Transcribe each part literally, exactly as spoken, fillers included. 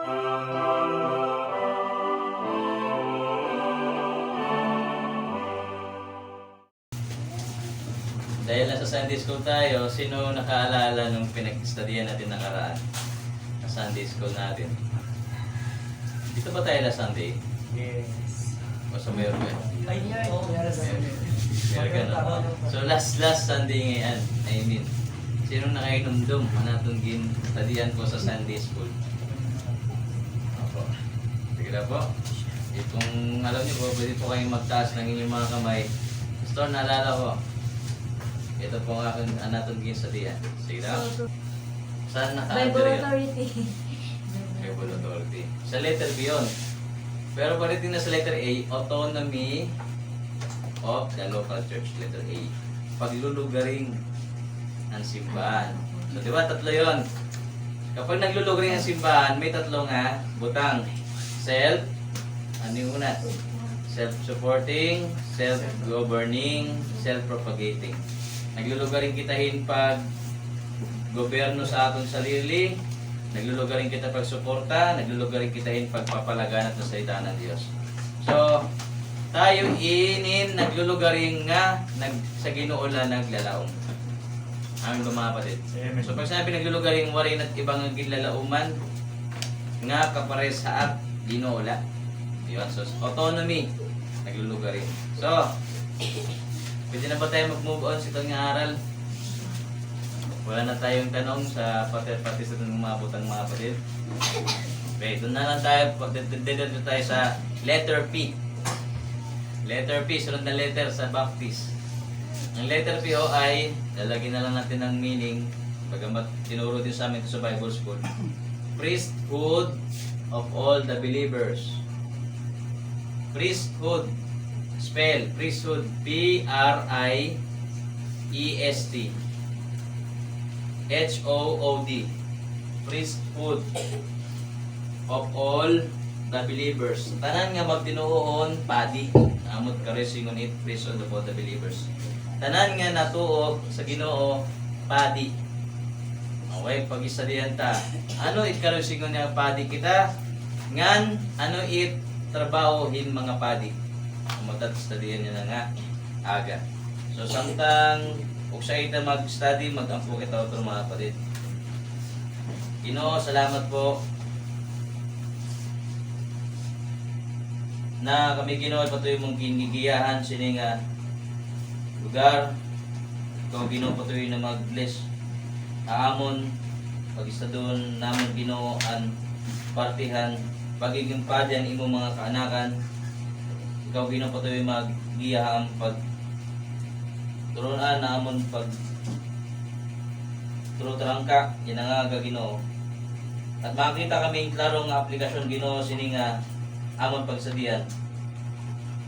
Dahil nasa Sunday school tayo, sino nakaalala nung pinag-study-an natin nakaraan? Sa Sunday school natin. Dito ba tayo last Sunday? Yes. O sa mayor ba? Ay, yes. Mayor ka, no? So, last, last Sunday ngayon, I mean, sino nakahinumdom an aton gin-study-an po sa Sunday school? Opo. Sige na po. Eh, kung alam niyo po, pwede po kayong magtaas ng inyong mga kamay. Pastor, naalala ko. Ito po ang akin, an aton gin-study-an. Sige na. Saan naka-under yun? Bible authority. Bible authority. Sa letter B yun. Pero pariting na sa letter A, autonomy of the local church, letter A. Paglulugaring ang simbahan. So, di ba, tatlo yun. Kapag naglulugaring ang simbahan, may tatlo nga butang. Self, ano yung una? Self-supporting, self-governing, self-propagating. Naglulugaring kita hin pag gobyerno sa aton sarili, naglulugaring kita pagsuporta, naglulugaring kita hin pagpapalaganap ng salita ng Diyos. So, tayo inin naglulugaring nga nag-, sa Ginoo la naglalaom. Amen ba, mga kapatid? Amen. So, pag sinabi naglulugaring, waray na iba nga ginlalauman nga kapares ha at Ginoo la. Yun, so, autonomy, naglulugaring. So, pwede na ba tayo mag-move on sa itong nga aral? Wala na tayong tanong sa pati, pati sa itong mga butang, mga kapatid. Okay, doon na lang tayo, dito, dito tayo sa letter P. Letter P, sunod na letter sa Baptist. Ang letter P o ay, lalagyan na lang natin ng meaning, bagamat tinuro din sa amin ito sa Bible School. Priesthood of all the believers. Priesthood. Spell, priesthood, P R I E S T H O O D. Priesthood of all the believers. Tanan nga magtinuohon padi. Amo it karoy singon it priesthood of all the believers. Tanan nga natuo sa Ginoo, padi. Okay, pag-study-an ta. Ano it karoy singon nga padi kita? Ngan, ano it trabaho hin mga padi? Amo it study-an niyan nga aga. So, samtang usa ita mag-study, mag-ampo kita utro, mga kapatid. Ginoo, salamat po na kami, Ginoo, patuloy mong ginigiyahan sini nga lugar. Ikaw, Ginoo, patuloy na mag-bless ha amon pag-study-on namon, Ginoo, an parte han pagiging padi han imo mga kaanakan. Ikaw, Ginoo, patuloy maggiya ha amon pag-, turon-an namon pag-, turo tarangka, yan ang aga, Ginoo. At makakita kami klaro nga aplikasyon, Ginoo, sini nga amon pagstudian.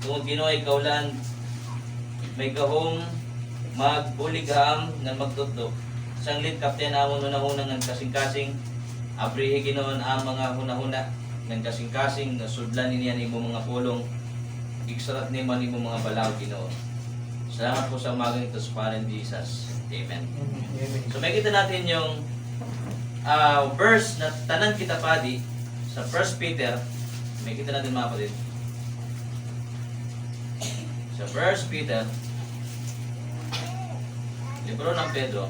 Tungod, Ginoo, ikaw la an may gahom magbulig ha am ngan magtutdo. Sanglit, kaptian amon hunahuna ngan kasingkasing. Abrihi, Ginoo, an amon mga hunahuna ngan kasingkasing, nga sudlan ini an imo mga pulong. Igsurat nimo an imo mga balaod, Ginoo. Salamat po sa umagang ito sa pangalan ni Jesus. Amen. Amen. So, makikita natin yung, ah, verse na tanan kita padi sa First Peter. Makikita natin, mga kapatid. Sa First Peter, libro ng Pedro,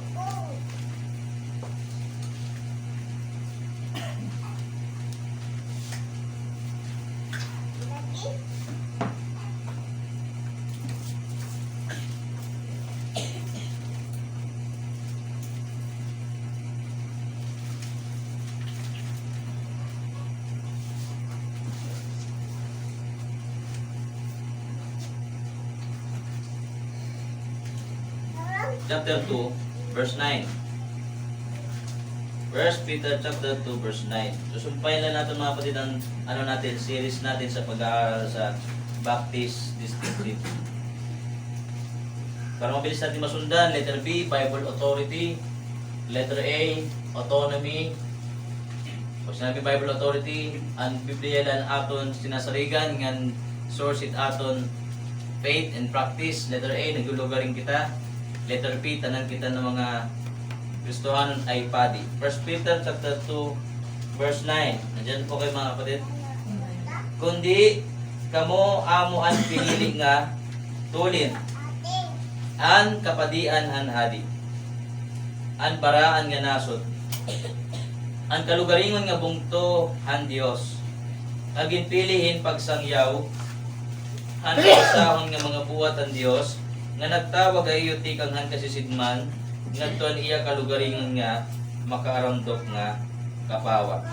chapter two, verse nine. First Peter chapter two, verse nine. So, sumpayan na natin, mga kapatid, ang, ano natin, series natin sa pag-aaral sa Baptist Distinctive. Para mabilis natin masundan, letter B, Bible authority. Letter A, autonomy. Pag sinabi Bible authority, an Biblia la an aton sinasarigan ngan source it aton faith and practice. Letter A, naglulugaring kita. Letter P, tanan kita nga mga Kristohanon ay padi. First Peter chapter two, Verse nine. Nandiyan po kayo, mga kapatid. Kundi kamo amo an pinili nga tulin, an kapadian han hadi, an baraan nga nasod, an kalugaringon nga bungto han Dios, nga ginpili hin pagsangyaw han kausahon nga mga buhat han Dios, nga nagtawag ha iyo tikang han kasisidman, ngadto han iya kalugaringon nga makaaramdok nga kapawa.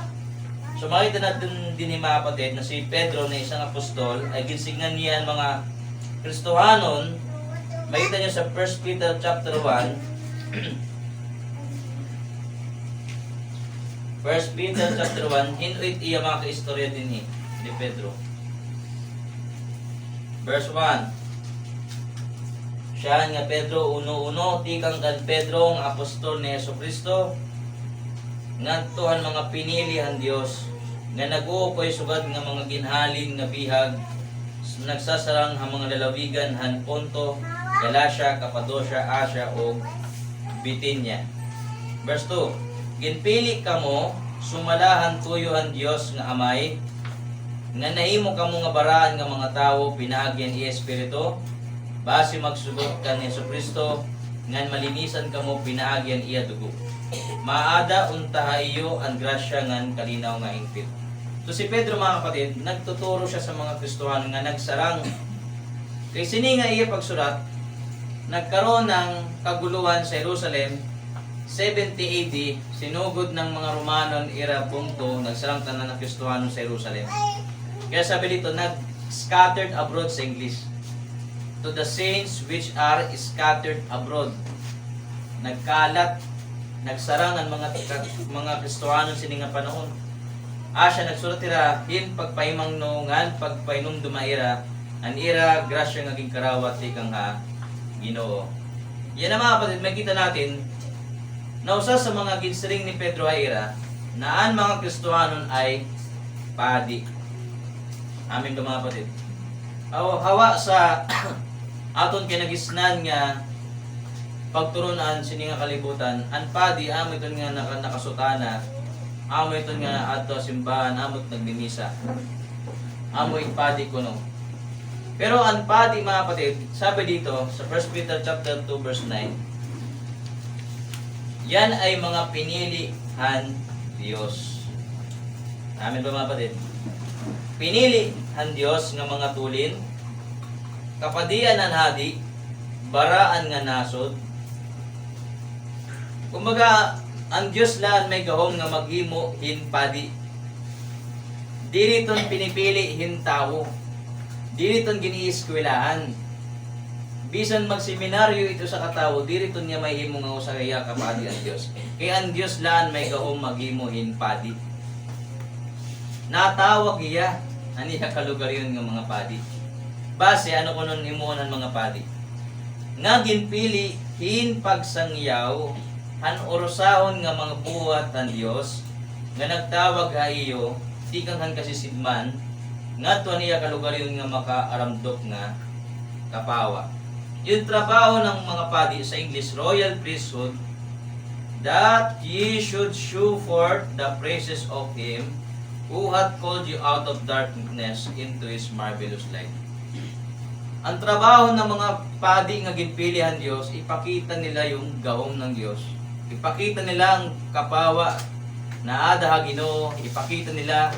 So, makita natin dinhi, mga kapatid, na si Pedro na isang apostol, ay ginsidngan niya an mga Kristohanon. Makita niyo sa First Peter chapter one. First Peter chapter one, hin-o it iya mga kaistorya dinhi ni Pedro. Verse one. Siyahan nga Pedro uno uno, tikang kan Pedro nga apostol ni Jesu-Cristo, ngadto han mga pinili han Dios, nga nag-uukoy sugad nga mga ginhalin nga bihag, nagsasarang ha mga lalawigan han Ponto, Galacia, Capadocia, Asia, ug Bithynia. Verse two, ginpili kamo sumala han tuyo han Dios nga Amay, nga nahimo kamo nga baraan nga mga tawo pinaagi han iya Espiritu, basi magsugot kan Jesu-Cristo, ngan malinisan kamo pinaagi han iya dugo. Maada unta ha iyo an grasya ngan kalinaw nga hingpit. So, si Pedro, mga kapatid, nagtuturo siya sa mga Kristohanon nga nagsarang. Kay sini nga iya pagsurat, nagkaroon ng kaguluhan sa Jerusalem, seventy A D, sinugod ng mga Romano an ira bungto, nagsarang tanan nga Kristohanon sa Jerusalem. Kaya sabi dito, nag-scattered abroad sa English. To the saints which are scattered abroad. Nagkalat, nagsarang an mga, mga Kristohanon sini nga panahon. Asya nagsurat hira hin pagpahimangno ngan pagpahinumdom ha ira, an ira grasya nga ginkarawat tikang ha Ginoo. Yana, mga kapatid, makita natin na usa sa mga ginsiring ni Pedro ha ira na an mga Kristohanon ay padi. Amen ba, mga kapatid? Aw, hawa sa aton kinagisnan nga pagturon-an sini nga kalibutan, an padi, amo iton nga naka-, nakasutana, amo iton nga adto ha simbahan, amo it nagmimisa. Amo it padi kuno. Pero an padi, mga kapatid, sabi dito sa First Peter chapter two verse nine, yan ay mga pinili han Dios. Amen ba, mga kapatid? Pinili han Dios nga mga tulin, kapadian han hadi, baraan nga nasod. Kumbaga, an Dios la an may gahom nga maghimo hin padi. Diri iton pinipili hin tawo. Diri iton gin-iiskwelahan. Bisan magseminaryo it usa ka tawo, diri iton niya mahimo nga usa hiya ka padi an Dios. Kay an Dios la an may gahom maghimo hin padi. Natawag hiya an iya kalugaringon nga mga padi. Basi, ano kuno an himuon han mga padi? Nga ginpili hin pagsangyaw han urusahon nga mga buhat han Dios, nga nagtawag ha iyo tikang han kasisidman, ngadto han iya kalugaringon nga makaaramdok nga kapawa. Yung trabaho ng mga padi, sa English, royal priesthood, that ye should shew forth the praises of him who hath called you out of darkness into his marvelous light. Ang trabaho ng mga padi nga ginpili han Dios, ipakita nila yung gahom ng Dios. Ipakita nila ang kapawa na ada ha Ginoo, ipakita nila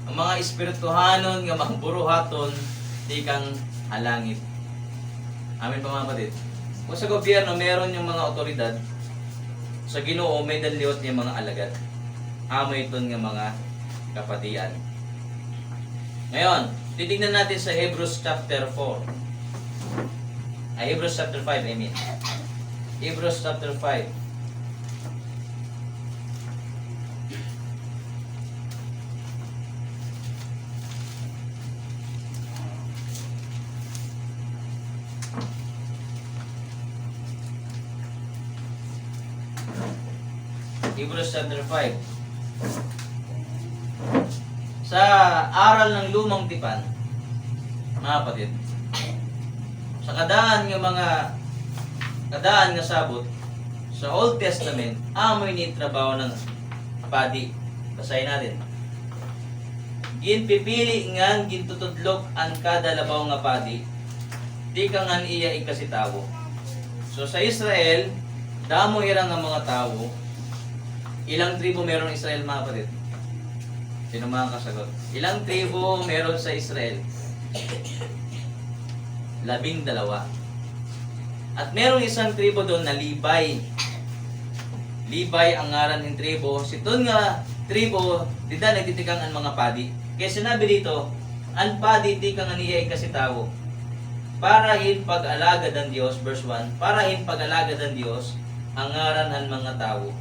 ang mga espirituhanon nga mga buruhaton tikang ha langit. Amen pa, mga kapatid? Kung sa gobyerno, meron yung mga otoridad, sa Ginoo, may-ada liwat niya mga alagad. Amo iton nga mga kapadian. Ngayon, titignan natin sa Hebrews chapter four. Ay, Hebrews chapter five, I mean. Hebrews chapter five. Hebrews chapter five. Sa aral ng Lumang Tipan, mga kapatid, sa kadaan nga mga, kadaan nga sabot, sa Old Testament, amo ini trabaho ng padi. Basahin natin. Ginpipili ngan gintutudlok an kada labaw nga padi, tikang han iya igkasi tawo. So, sa Israel, damo hira nga mga tawo. Ilang tribo meron Israel, mga kapatid? Sino makakasagot? Ilang tribo meron sa Israel? Labing dalawa. At merong isang tribo doon na Levi. Levi ang ngaran hin tribo. Siton nga tribo, dida nagtitikang an mga padi. Kaya sinabi dito, an padi tikang han iya igkasi tawo. Para hin pag-alagad han Dios, verse one, para hin pag-alagad han Dios, an ngaran han mga tawo.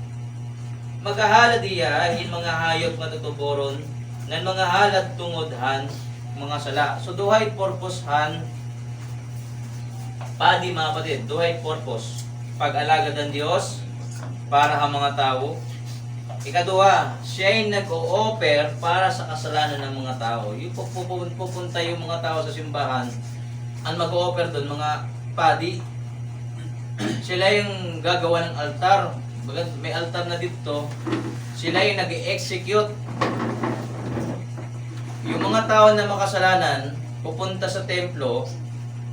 Maghahalad hiya hin mga hayop nga tutuboron, ngan mga halad tungod han mga sala. So, duhay purpose han padi, mga kapatid. Duhay purpose. Pag-alagad han Dios para ha mga tawo. Ikaduha, siya'y nag-o-offer para sa kasalanan ng mga tao. Yung pupu-, pupunta yung mga tao sa simbahan, ang mag-o-offer doon, mga padi. Sila yung gagawa ng altar. Baga may altar na dito. Sila yung nag-execute. Yung mga tao na makasalanan, pupunta sa templo,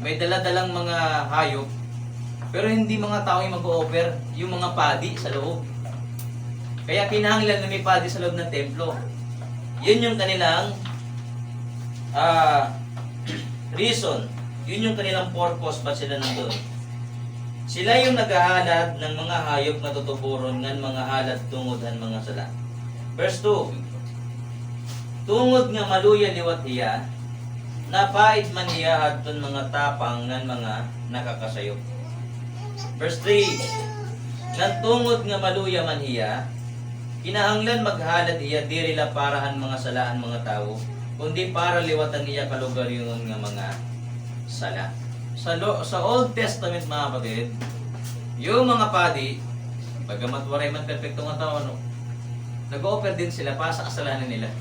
may dala-dalang mga hayop, pero hindi mga tao yung mag-o-offer, yung mga padi sa loob. Kaya kinahanglan na may padi sa loob ng templo. Yun yung kanilang, ah, reason. Yun yung kanilang purpose, ba't sila nandun. Sila yung naghahalad ng mga hayop nga tutuboron ngan mga halad tungod han mga sala. Verse two, tungod nga maluya liwat hiya, napaid man hiya hadton mga tapang ngan mga nakakasayop. Verse three, ngan tungod nga maluya man hiya, kinahanglan maghalad hiya diri la para han mga sala han mga tawo, kundi para liwat han iya kalugaringon nga mga sala. Sa lo-, sa Old Testament, mga kapatid, yung mga padi, bagamat waray man perpekto nga tawo, ano, nag-o-offer din sila para sa kasalanan nila.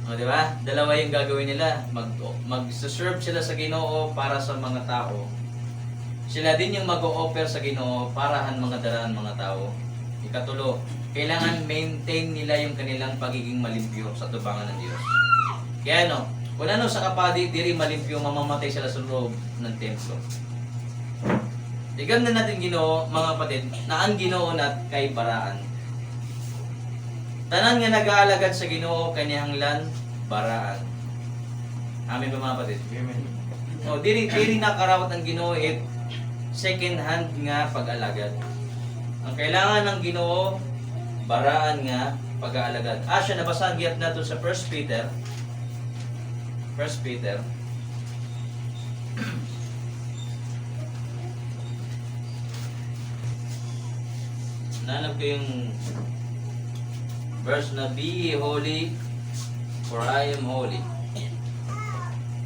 O, di ba? Dalawa yung gagawin nila. Mag-, mag-serve sila sa Ginoo para sa mga tao. Sila din yung mag-o-offer sa Ginoo para han mga dara han mga tao. Ikatulo, kailangan maintain nila yung kanilang pagiging malimpyo sa atubangan ng Diyos. Kaya ano, kung ano sa kapadi, diri malimpyo, mamamatay sila sa loob ng templo. Tignan natin Ginoo, mga kapatid, na an Ginoo nat kay baraan. Tanan nga nag-aalagad sa Ginoo, kinahanglan baraan. Amen ba, mga kapatid? Amen. O, diri, diri nakarawat an Ginoo it second hand nga pag-alagad. Ang kailangan ng Ginoo, baraan nga pag-aalagad. Asya, nabasahan gihap naton sa First Peter. First Peter. Nanap ko yung verse na, "Be ye holy, for I am holy."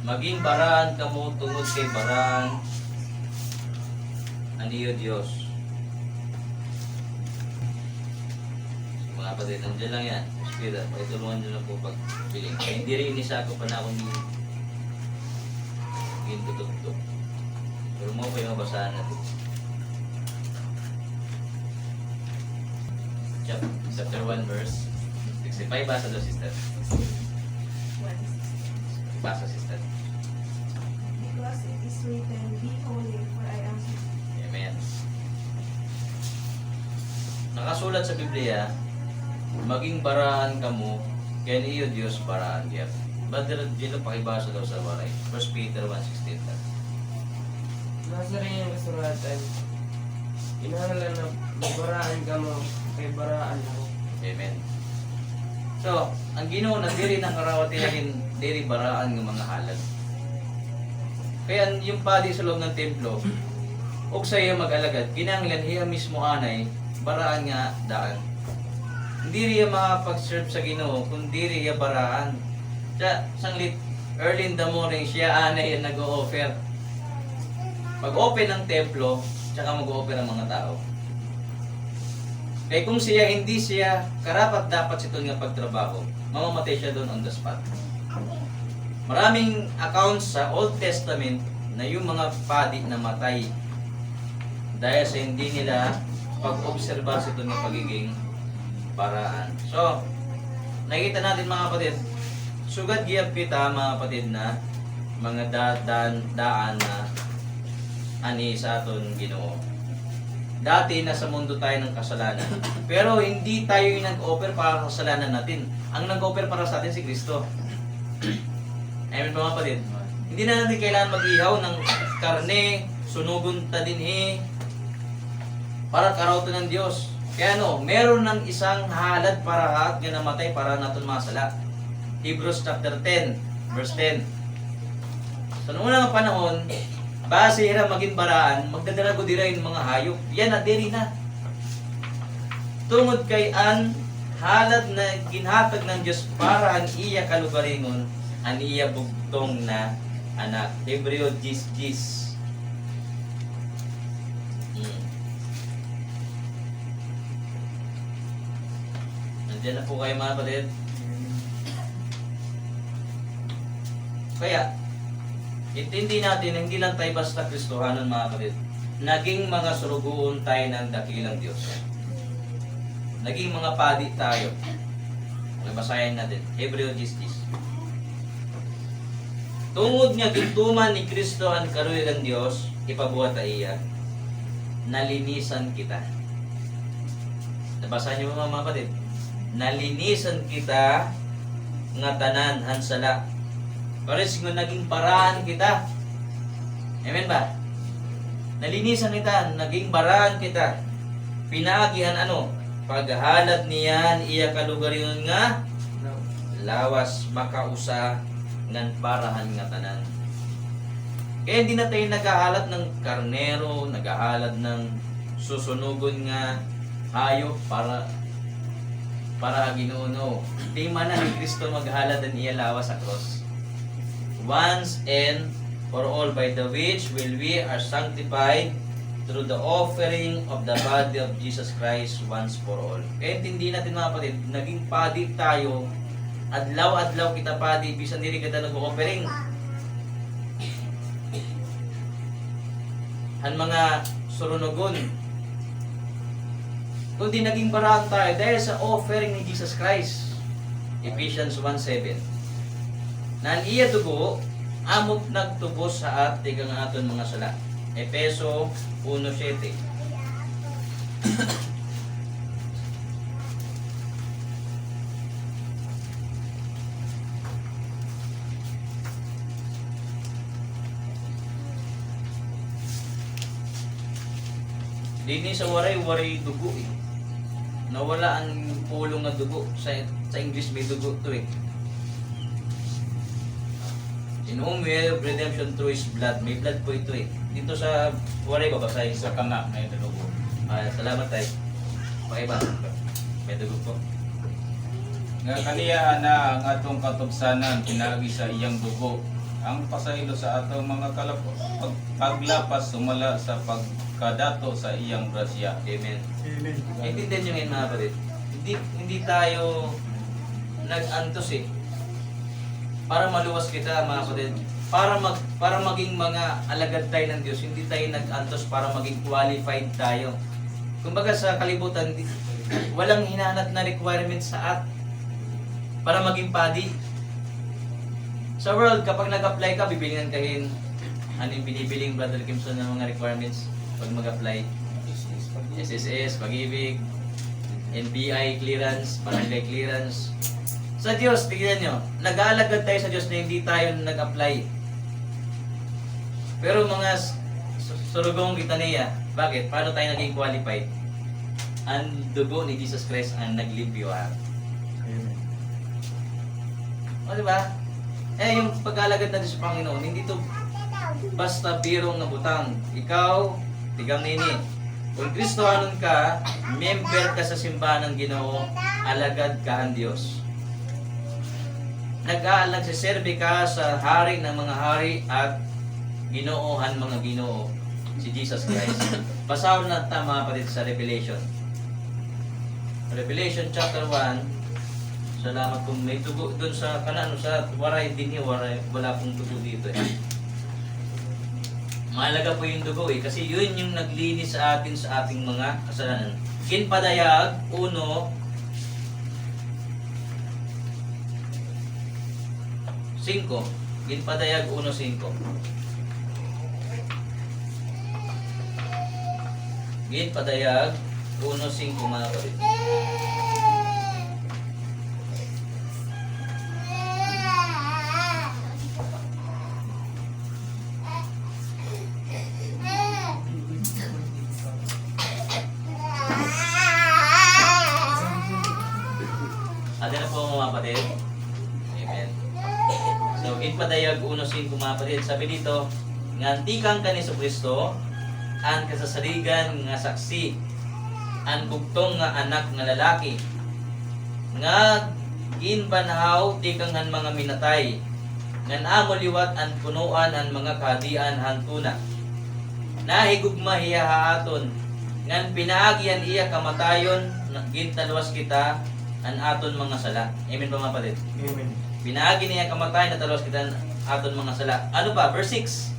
Maging baraan kamo tungod kay baraan an iyo Dios. Mga kapatid, nandiyan lang yan. Espira, ay tulungan niyo lang po pagpiling. Kaya hindi rin inisako pa na akong gintutugtog. Pero mo pa yung mabasahan natin. Chap-, chapter one, verse sixty-five. Basa daw, sister. Basa, sister. Because it is written, "Be holy, for I am holy." Amen. Nakasulat sa Biblia, "Maging baraan kamo, kay an iyo Dios baraan gihap." Brother Jello, pakibasa daw sa waray. First Peter one sixteen. Nasiring an kasuratan, "Kinahanglan na baraan kamo, kay baraan ako." Amen. So, an Ginoo na diri nakarawat hiya hin diri baraan nga mga halad. Kay an, yung padi sa loob ng templo, ugsa hiya mag-alagad, kinahanglan hiya mismo anay baraan nga daan. Diri hiya makapag-serve sa Ginoo kun diri hiya baraan. Sa sanglit, early in the morning, siya anay an nag-o-offer. Pag-open ng templo, tsaka mag-o-offer ang mga tao. Kay kung siya, hindi siya karapat-dapat siton nga pagtrabaho, mamamatay siya doon on the spot. Maraming accounts sa Old Testament na yung mga padi namatay dahil sa hindi nila pag-obserba siton nga pagiging Paraan. So, nakikita natin, mga kapatid, sugad gihap kita, mga kapatid, na mga da-, daan, daan na ani sa aton Ginoo. Dati, nasa mundo tayo ng kasalanan. Pero hindi tayo yung nag-offer para sa kasalanan natin. Ang nag-offer para sa atin si Kristo. Amen ba, mga kapatid? Hindi na natin kailangan mag-ihaw ng karne, sunugon ta dinhi, para karautan ng Diyos. Kaya ano, meron ng isang halad para haat nga namatay para naton mga sala. Hebrews chapter ten, verse ten. Sa una nga panahon, basi hira magin baraan, magdadala gud hira hin mga hayop. Yana, diri na. Tungod kay an halad na ginhatag ng Diyos para han iya kalugaringon, an iya bugtong na Anak. Hebreo diyes diyes. Hmm. Nandiyan na po kayo, mga kapatid. Kaya, intindi natin na hindi lang tayo basta Kristohanon, mga kapatid. Naging mga surugoon tayo ng dakilang Diyos. Naging mga padi tayo. Okay, basahin natin. Hebreo diyes diyes. Tungod nga gintuman ni Kristo an kaluy kan Diyos, ipabuhat ha iya, nalinisan kita. Nabasa niyo, mga, mga kapatid? Nalinisan kita nga tanan han sala. Pares nga naging baraan kita. Amen ba? Nalinisan kita, naging baraan kita. Pinaagi han ano? Paghalad niya han iya kalugaringon nga lawas, makausa ngan para han ngatanan. Kaya hindi na tayo naghahalad ng karnero, naghahalad ng susunugon nga hayop para, para ha Ginoo, no. Tima na ni Kristo maghalad han iya lawas sa krus. Once and for all, by the which will we are sanctified through the offering of the body of Jesus Christ once for all. Kaya intindi natin, mga kapatid, naging padi tayo. Adlaw-adlaw kita padi, bisan diri kita nag-offering han mga surunugon. Kundi naging baraan tayo dahil sa offering ni Jesus Christ. Ephesians one seven. Na an iya dugo, amo it nagtubos ha at tikang aton mga sala. Efeso uno siete. Dinhi sa Waray, waray dugo, eh. Nawala an pulong nga dugo. Sa, sa English, may dugo to, eh. In whom we have redemption through His blood. May blood po ito, eh. Dito sa Waray, babasahin ko. Sa kana, may dugo. Ah, salamat, Tay. Pakaiba. May dugo po. Nga kaniya na ang aton katubsanan, pinaagi sa iyang dugo, ang pasaylo sa aton mga kalap-, pag-, paglapas sumala sa pagkadato sa iyang grasya. Amen. Amen. Intindihan niyo ngayon, mga kapatid. Hindi, hindi tayo nag-antos, eh. Para maluwas kita, mga kapatid. Para mag-, para maging mga alagad tayo ng Diyos, hindi tayo nag-antos para maging qualified tayo. Kumbaga sa kalibutan, di-, walang hinanap na requirements sa at para maging padi. Sa world, kapag nag-apply ka, bibilingan ka hin, ano yung binibiling Brother Kimson ng mga requirements pag mag-apply? S S S, Pag-ibig, N B I clearance, barangay clearance. Sa Diyos, tignan nyo, nag-aalagad tayo sa Diyos na hindi tayo nag-apply. Pero mga s-, s-, surugong kita niya. Bakit? Paano tayo naging qualified? An dugo ni Jesus Christ an naglimpyo ha aton. Amen. O, di ba? Eh, yung pag-aalagad natin sa Panginoon, hindi to basta biro nga butang. Ikaw, tigang nini. Kung Kristohanon ka, member ka sa simbahan ng Ginoo, alagad ka han Diyos. Nag-a-, nagseserbi ka sa Hari ng mga hari at Ginoo han mga ginoo, si Jesus Christ. Basahon na ta, mga kapatid, sa Revelation. Revelation chapter one. Salamat kung may dugo doon sa kanan, sa Waray dinhi, Waray, wala pong dugo dito, eh. Mahalaga po yung dugo, eh, kasi yun yung naglinis sa atin sa ating mga kasalanan. Ginpadayag, uno, Singko. Ginpadayag uno singko. Ginpadayag uno singko, mga kapatid. Ada na po, mga kapatid. Amen. So, ginpadayag uno singko, mga kapatid, sabi dito, ngan tikang kan Jesu-Cristo, an kasasarigan nga saksi, an bugtong nga anak nga lalaki, nga ginbanhaw tikang han mga minatay, ngan amo liwat an punoan han mga kahadian han tuna. Nahigugma hiya ha aton, ngan pinaagi han iya kamatayon, na-, gintalwas kita han aton mga sala. Amen ba, mga kapatid? Amen. Pinaagi han iya kamatayon, natalwas kita han aton mga sala. Ano pa? Verse six.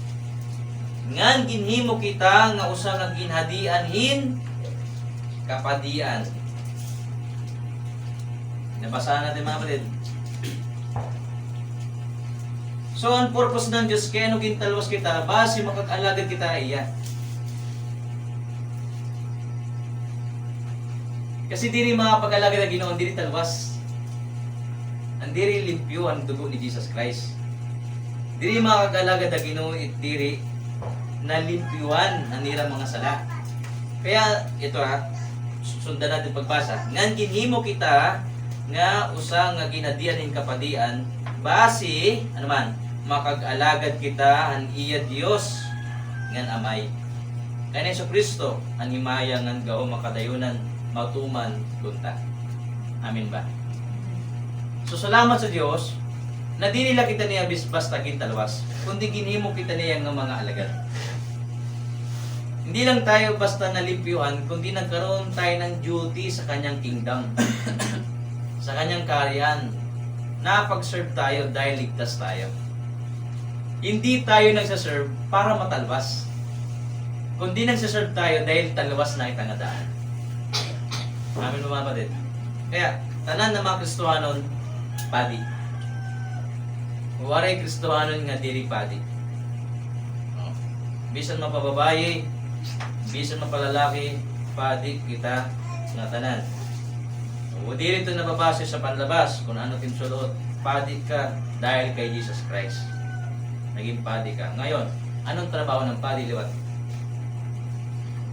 Ngan ginhimo kita nga usa nga ginhadian hin kapadian. Nabasa natin, mga kapatid. So, an purpose ng Diyos kay ano gintalwas kita, basi makag-alagad kita ha iya. Kasi diri makapag-alagad an Ginoo, diri talwas. An diri limpyo an dugo ni Jesus Christ. Diri makag-alagad an Ginoo it diri nalimpyuhan an ira mga sala. Kaya, ito ha, sundan natin pagbasa. Ngan ginhimo kita nga usa nga ginhadian hin kapadian, basi, ano man, makag-alagad kita han iya Dios ngan Amay. Kan Jesu-Cristo an himaya ngan gahom makadayonan matuman kunta. Amen ba? So, salamat sa Dios, na diri la kita niya bis-, basta gintalwas, kundi ginhimo kita niya nga mga alagad. Hindi lang tayo basta nalimpyuhan, kundi nagkaroon tayo ng duty sa kanyang kingdom, sa kanyang kaharian. Nakapag-serve tayo dahil ligtas tayo. Hindi tayo nagsaserve para matalwas, kundi nagsaserve tayo dahil talwas na kita ngada. Amen, mga kapatid. Kaya, tanan nga mga Kristohanon, padi. Waray Kristohanon nga diri padi. Oh. Bisan mapababayi, bisan mapalalaki, padi kita ngatanan. O, diri ito nababase sa panlabas, kung ano it im sul-ot. Padi ka dahil kay Jesus Christ. Naging padi ka. Ngayon, anong trabaho ng padi liwat?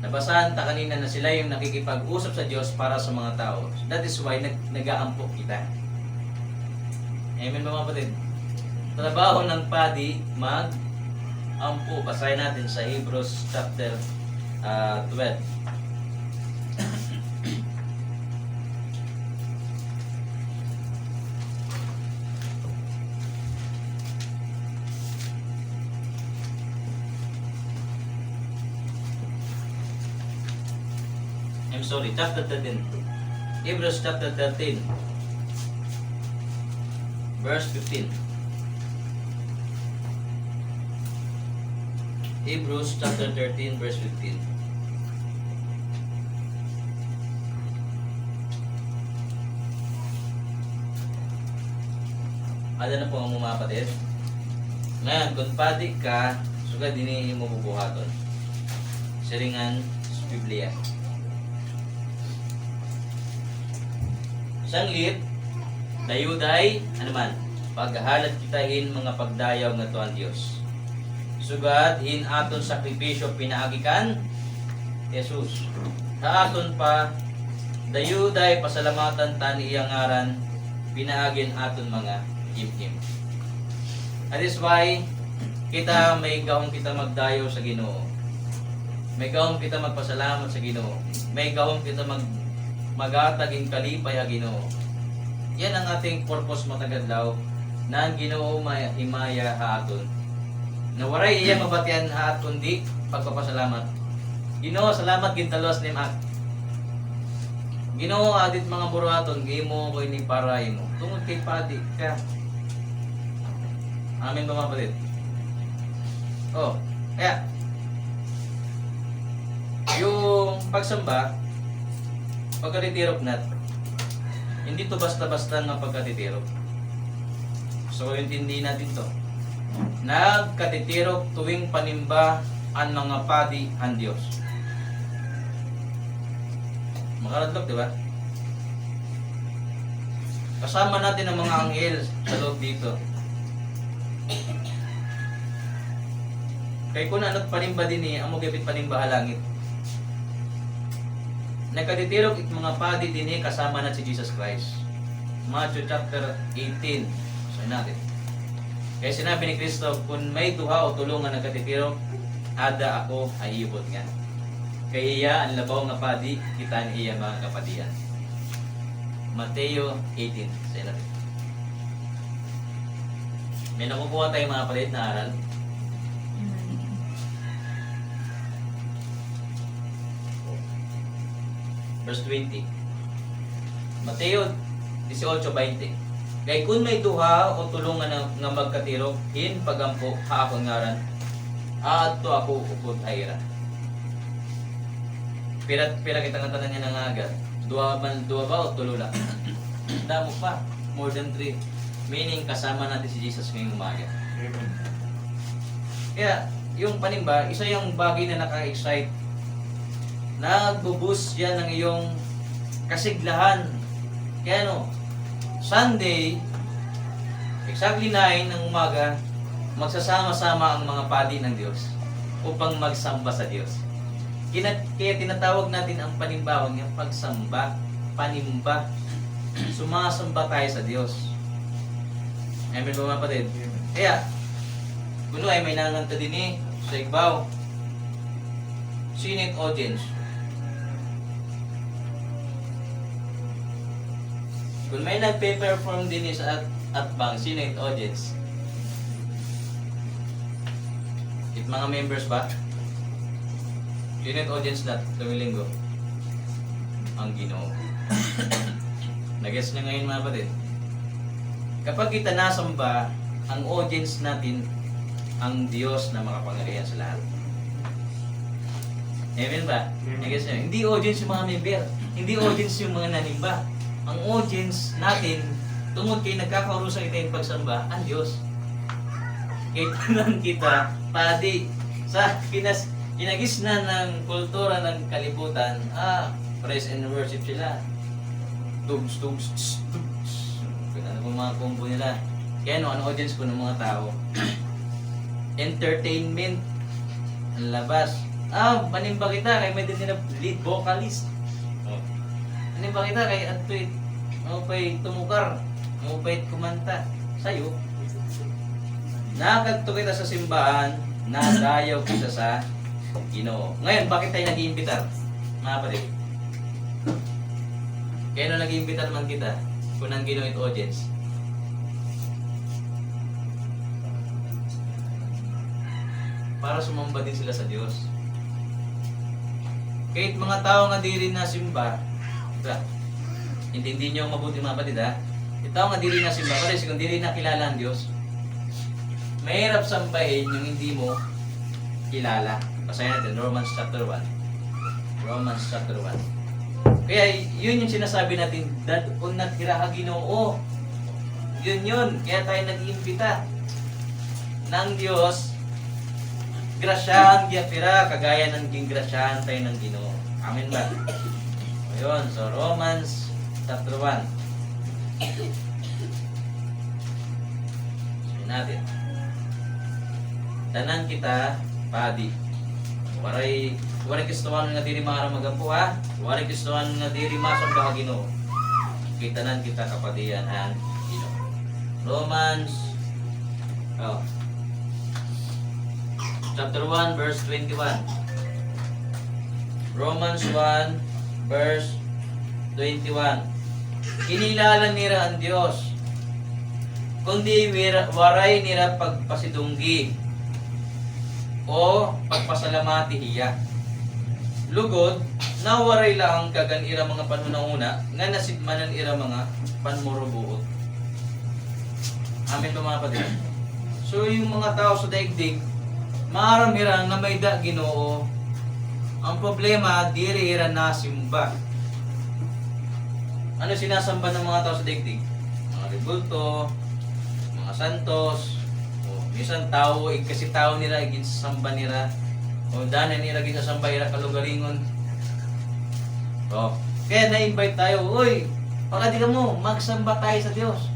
Nabasahan ta kanina na sila yung nakikipag-usap sa Diyos para sa mga tao. That is why nag-, nag-aampo kita. Amen ba, mga kapatid? Trabaho ng padi, mag-ampo. Basahin natin sa Hebrews chapter, ah, twelve. I'm sorry, chapter thirteen. Hebrews chapter thirteen, verse fifteen. Hebrews chapter thirteen, verse fifteen. Ada na po an mga kapatid. Ngayon, kung padi ka, sugad dinhi imo bubuhaton. Siring han Biblia. Sanglit, dayuday, ano man, paghahalad kita hin mga pagdayaw ngadto han Dios. Sugad hin aton sakripisyo pinaagi kan Jesus. Ha aton pa, dayuday pasalamatan ta an iya ngaran, pinaagi han aton mga himhim. That is why kita may gahom kita magdayaw sa Ginoo. May gahom kita magpasalamat sa Ginoo. May gahom kita mag-, maghatag hin kalipay ha Ginoo. Yan ang ating purpose matag adlaw, na an Ginoo mahimaya ha aton. Na waray iya mabatian ha aton kundi pagpapasalamat. Ginoo, salamat, gintalwas nim ak. Ginoo, adi it mga buruhaton, gihimo ko ini para imo. Tungod kay padi ka. Amen ba, mga kapatid? Oh, kaya, yung pagsamba, pagkatitirok nat-, hindi to basta-basta nga pagkatitirok. So, intindihin natin 'to. Nagkatitirok tuwing panimba an mga padi han Diyos. Makaradlok, di ba? Kasama natin ang mga anghel sa loob dito. Kay kun ano it panimba dinhi, amo gihap it panimba ha langit. Nagkatitirok it mga padi dinhi kasama na si Jesus Christ. Matthew chapter eighteen. Basahin natin. Kay sinabi ni Kristo, "Kun may duha o tulo nga nagkatitirok, ada ako ha iyo butnga." Kay hiya an labaw nga padi, kita an iya mga kapadian. Mateo eighteen. Basahin natin. May nakukuha tayo, mga kapatid, na aral? Verse twenty. Mateo dieciocho veinte. Kay kun may duha o tulo nga, nga magkatirok hin pag-ampo ha akon ngaran, aadto ako upod ha ira. Pira, pira kita ngatanan nga nangaaga? Duha man, duha ba o tulo la? Damo pa. More than three. Meaning, kasama natin si Jesus ngayong umaga. Amen. Kaya, yung panimba, isa yung bagay na nakaka-excite. Nagbo-boost yan ng iyong kasiglahan. Kaya ano, Sunday, exactly nine ng umaga, magsasama-sama ang mga padi ng Diyos upang magsamba sa Diyos. Kina-, kaya tinatawag natin ang panimbahan nga pagsamba, panimba. Sumasamba tayo sa Diyos. Amen ba, mga kapatid? Amen. Kaya, kuno ay may nanganta dinhi sa igbaw. Sino it audience? Kun may nagpe-perform dinhi sa at-, atbang, sino it audience? It mga members ba? Sino it audience nat tuwing Linggo? Ang Ginoo. Na-gets niyo ngayon, mga kapatid? Kapag kita nasamba, ang audience natin, ang Diyos na makapangyarihan sa lahat. Amen ba? Amen. Na-gets niyo? Hindi audience yung mga member. Hindi audience yung mga nanimba. Ang audience natin, tungod kay nagkakaurusan kita yung pagsamba, ang Diyos. Kay tanan kita, padi, sa kinas-, kinagisnan ng kultura ng kalibutan, ah, praise and worship sila. Tugs, tugs, tss, tugs. Kung ano pong mga combo nila. Kaya no, ano audience ko ng mga tao? Entertainment. Ang labas. Ah, manimba kita kay may din nila lead vocalist. Oh. Manimba kita kay adto it, maupay tumukar, maupay kumanta. Sayo. Nakadto kita sa simbahan, nadayaw kita sa Ginoo. Ngayon, bakit tayo nag-iimbitar, mga kapatid? Kaya nung nag-iimbitar man kita, kung ang Ginoo it audience, para sumamba din sila sa Diyos. Kay it mga tao nga diri nasimba, da, intindi niyo mabuti, mga kapatid, ha? It tao nga diri nasimba, pare, sigon diri nakilala ang Diyos. Mahirap sambahin yung hindi mo kilala. Basahin natin, Romans chapter one. Romans chapter one. Kaya yun yung sinasabi natin, dad-on nat hira ha Ginoo. Yun yun. Kaya tayo nag-iimbita ng Diyos, grasyahan gihap hira, kagaya ng gingrasyahan tayo ng Ginoo. Amen ba? Ayun, so Romans chapter one. Sabi natin, tanan kita padi. Waray, waray kistuhan nga diri maaram magampo, ha? Waray kistuhan nga diri masamba ha Ginoo. Kay tanan kita kapadian han Ginoo. Romans, oh, chapter one, verse twenty-one. Romans one, verse twenty-one. Kinilala nira an Dios, kundi wira-, waray nira pagpasidunggi o pagpasalamati hiya. Lugod, nawaray la an kagan ira mga panhunahuna nga nasidmanan ira mga panmurubuot. Amen ba, mga kapatid? So, yung mga tao sa daigdig, maaram hira nga may-ada Ginoo. Ang problema, diri hira nasimba. Ano sinasamba ng mga tao sa daigdig? Mga rebulto, mga Santos, o, minsan tawo, igkasi tawo nira, iginsasamba nira. O, danay nira ginsasamba ira kalugaringon. O, kaya na-invite tayo, "Uy, pakadi kamo, magsamba tayo sa Diyos."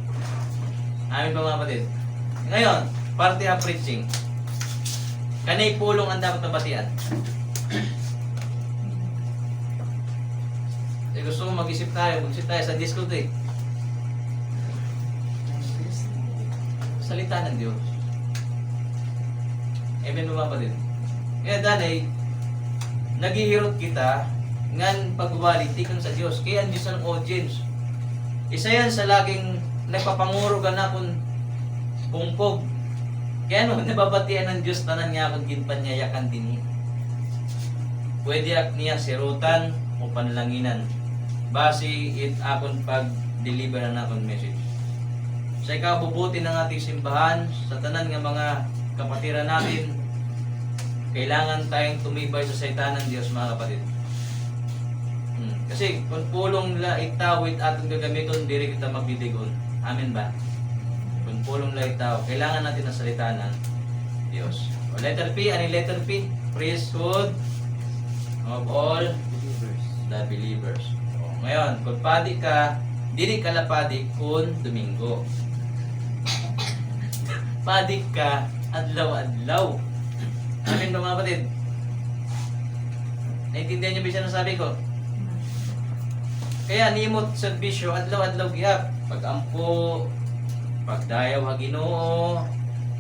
Amen ba, mga kapatid? Ngayon, parte ha preaching. Kanay pulong an dapat mabatian. Eh, gusto ko mag-isip tayo, mag-isip tayo sa disco to eh. Salita ng Diyos. Amen ba, mga kapatid? Kaya danay, naghihirot kita ngan pagwali tikang sa Diyos. Kaya an Diyos an audience. Isa yan sa laging nagpapangurog an akon pungkog. Kay ano, nababatian han Diyos tanan nga akon ginpanyayakan dinhi. Pwede ak niya sirotan o panlanginan. Basi it akon pag-deliver han akon message. Sa ikabubuti ng ating simbahan, sa tanan nga mga kapatiran natin, kailangan tayong tumibay sa salita ng Diyos, mga kapatid. Hmm. Kasi kung pulong la it tawo it aton gagamiton, diri kita magdidig-on. Amen ba? Kung pulong la it tawo, kailangan natin ang salita ng Diyos. O, letter P, ano yung letter P? Priesthood of all the believers. O, ngayon, kung padi ka, dili ka la padi kun Domingo. Padi ka adlaw-adlaw. Amen ba, mga kapatid? Naintindihan niyo ba yung sinasabi ko? Kaya nimo serbisyo, adlaw-adlaw gihap. Pag-ampo, pagdayaw ha Ginoo,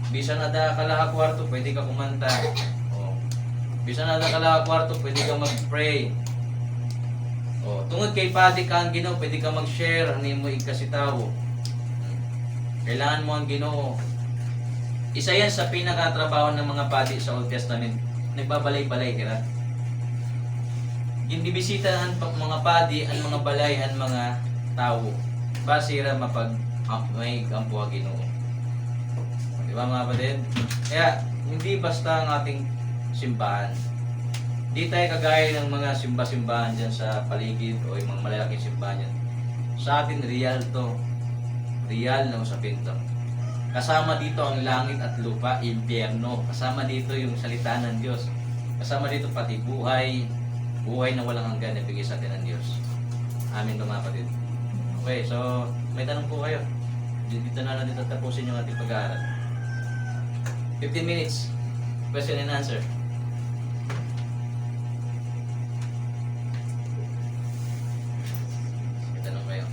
bisan ada ka la ha kwarto, pwede ka kumanta. O. Bisan ada ka la ha kwarto, pwede ka mag-pray. O, tungod kay padi ka han Ginoo, pwede ka mag-share han imo igkasi tawo. Kailangan mo an Ginoo. Isa yan sa pinakatrabaho ng mga padi sa Old Testament. Nagbabalay-balay hira. Ginbibisita han pa-, mga padi an mga balay han mga tawo. Basi hira mapag-, am-, may ampo ha Ginoo. Di ba, mga kapatid? Kaya, hindi basta ang ating simbahan. Di tayo kagaya ng mga simba-simbahan dyan sa paligid o yung mga malalaking simbahan dyan. Sa atin, real to. Real na usapin to. Kasama dito ang langit at lupa, impyerno. Kasama dito yung salita ng Diyos. Kasama dito pati buhay, buhay na walang hanggan na bigay sa atin ng Diyos. Amen ba, mga kapatid? Okay, so may tanong po kayo? Di-, dito na natin tatapusin yung ating pag-aaral. Fifteen minutes. Question and answer. May tanong kayo?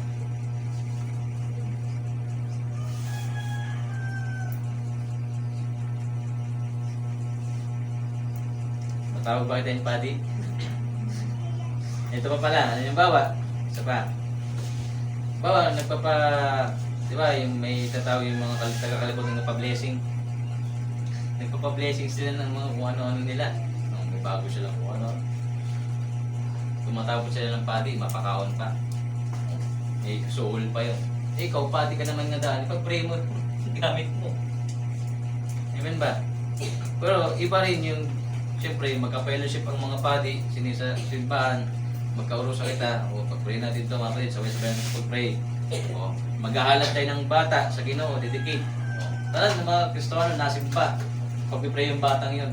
Matawag ba kita yung padi? Ito pa pala, halimbawa, isa pa. Halimbawa, nagpapa-, di ba, yung may tatawag yung mga kal-, taga-California, nagpa-blessing. Nagpapa-blessing sila ng mga kung ano-ano nila. No, may bago silang kung ano. Tumatawag sila ng padi, mapakaon pa. Eh, soul pa yun. Eh, ikaw, padi ka naman nga daan, ipag-pray mo, gamit mo. Amen ba? Pero iba rin yung, siyempre, magka-fellowship ang mga padi, sini sa simbahan, magkaurusa kita, o pag-pray natin ito, mga kapatid, sabay-sabay natin pag-pray. O, maghahalad tayo ng bata sa Ginoo, didikit. O, tanan ng mga Kristohanon, nasimba. Pag-pray yung batang yun.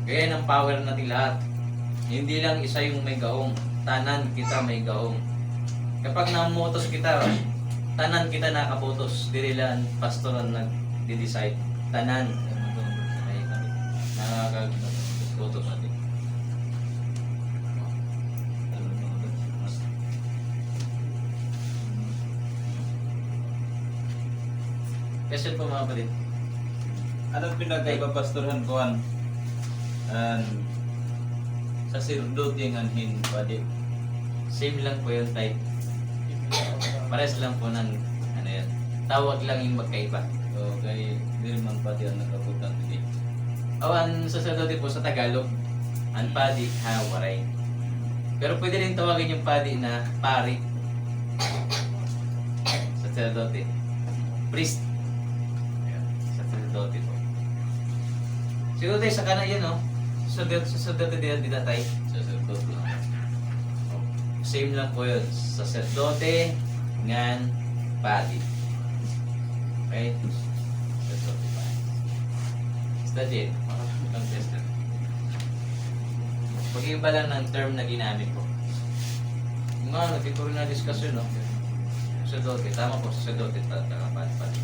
Kaya ng power natin lahat. Hindi lang isa yung may gaong. Tanan kita may gaong. Kapag namutos kita, tanan kita nakaputos. Diri lang pastor ang nagdi-decide. Tanan. Nakakaputos. Question po, mga kapatid. Ano pinagkaiba, Pastor, han kuan? An saserdote ngan hin padi. Same lang po yung type. Pares lang po ng, ano yun, tawag lang yung magkaiba. O, kay diri man padi an nag-abot han didi. O, an saserdote po sa Tagalog, an padi ha Waray. Pero pwede rin tawagin yung padi na pari. Sacerdote. Priest. Ayan. Sacerdote po. Siguro tayo sa kanan yun, no? Sacerdote, sacerdote din, di tatay. Sacerdote lang. Same lang po yun. Sacerdote ngan padi. Okay? Sacerdote pa. Study it. Makakapit ang test na. Mag-iiba lang ng term na ginamit ko. Mga ano, di ko rin na-discuss yun, no? Sacerdote, tama po, sacerdote, ta-, tama, padi, padi.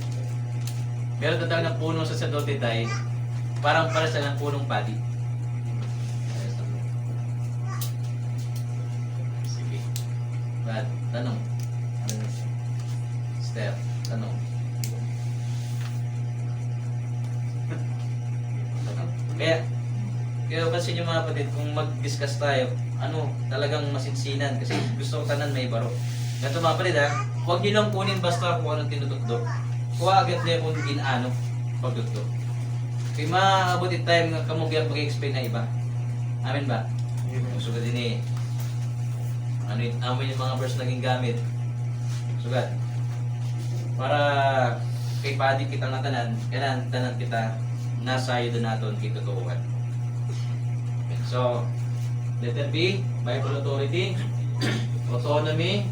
Pero tatawag ng punong sacerdote, tay, parang pala siya ng punong padi. Sige. Brad, tanong. Steph, tanong. Kaya, kaya pansin niyo, mga kapatid, kung mag-discuss tayo, ano, talagang masinsinan. Kasi gusto ko tanan mahibaro. Ganito, mga kapatid, ha, huwag niyo lang kunin basta kung anong tinututdo. Kuha agad niyo kung gin-ano, pagtutdo. Kay maabot it time nga kamo gihap mag-explain na iba. Amen ba? Amen. Sugad ini, ano it, amo it mga verse na gingamit. Sugad. Para kay padi kita nga tanan, kailangan tanan kita nasayod naton kay totoohan. So, letter B, Bible authority, autonomy,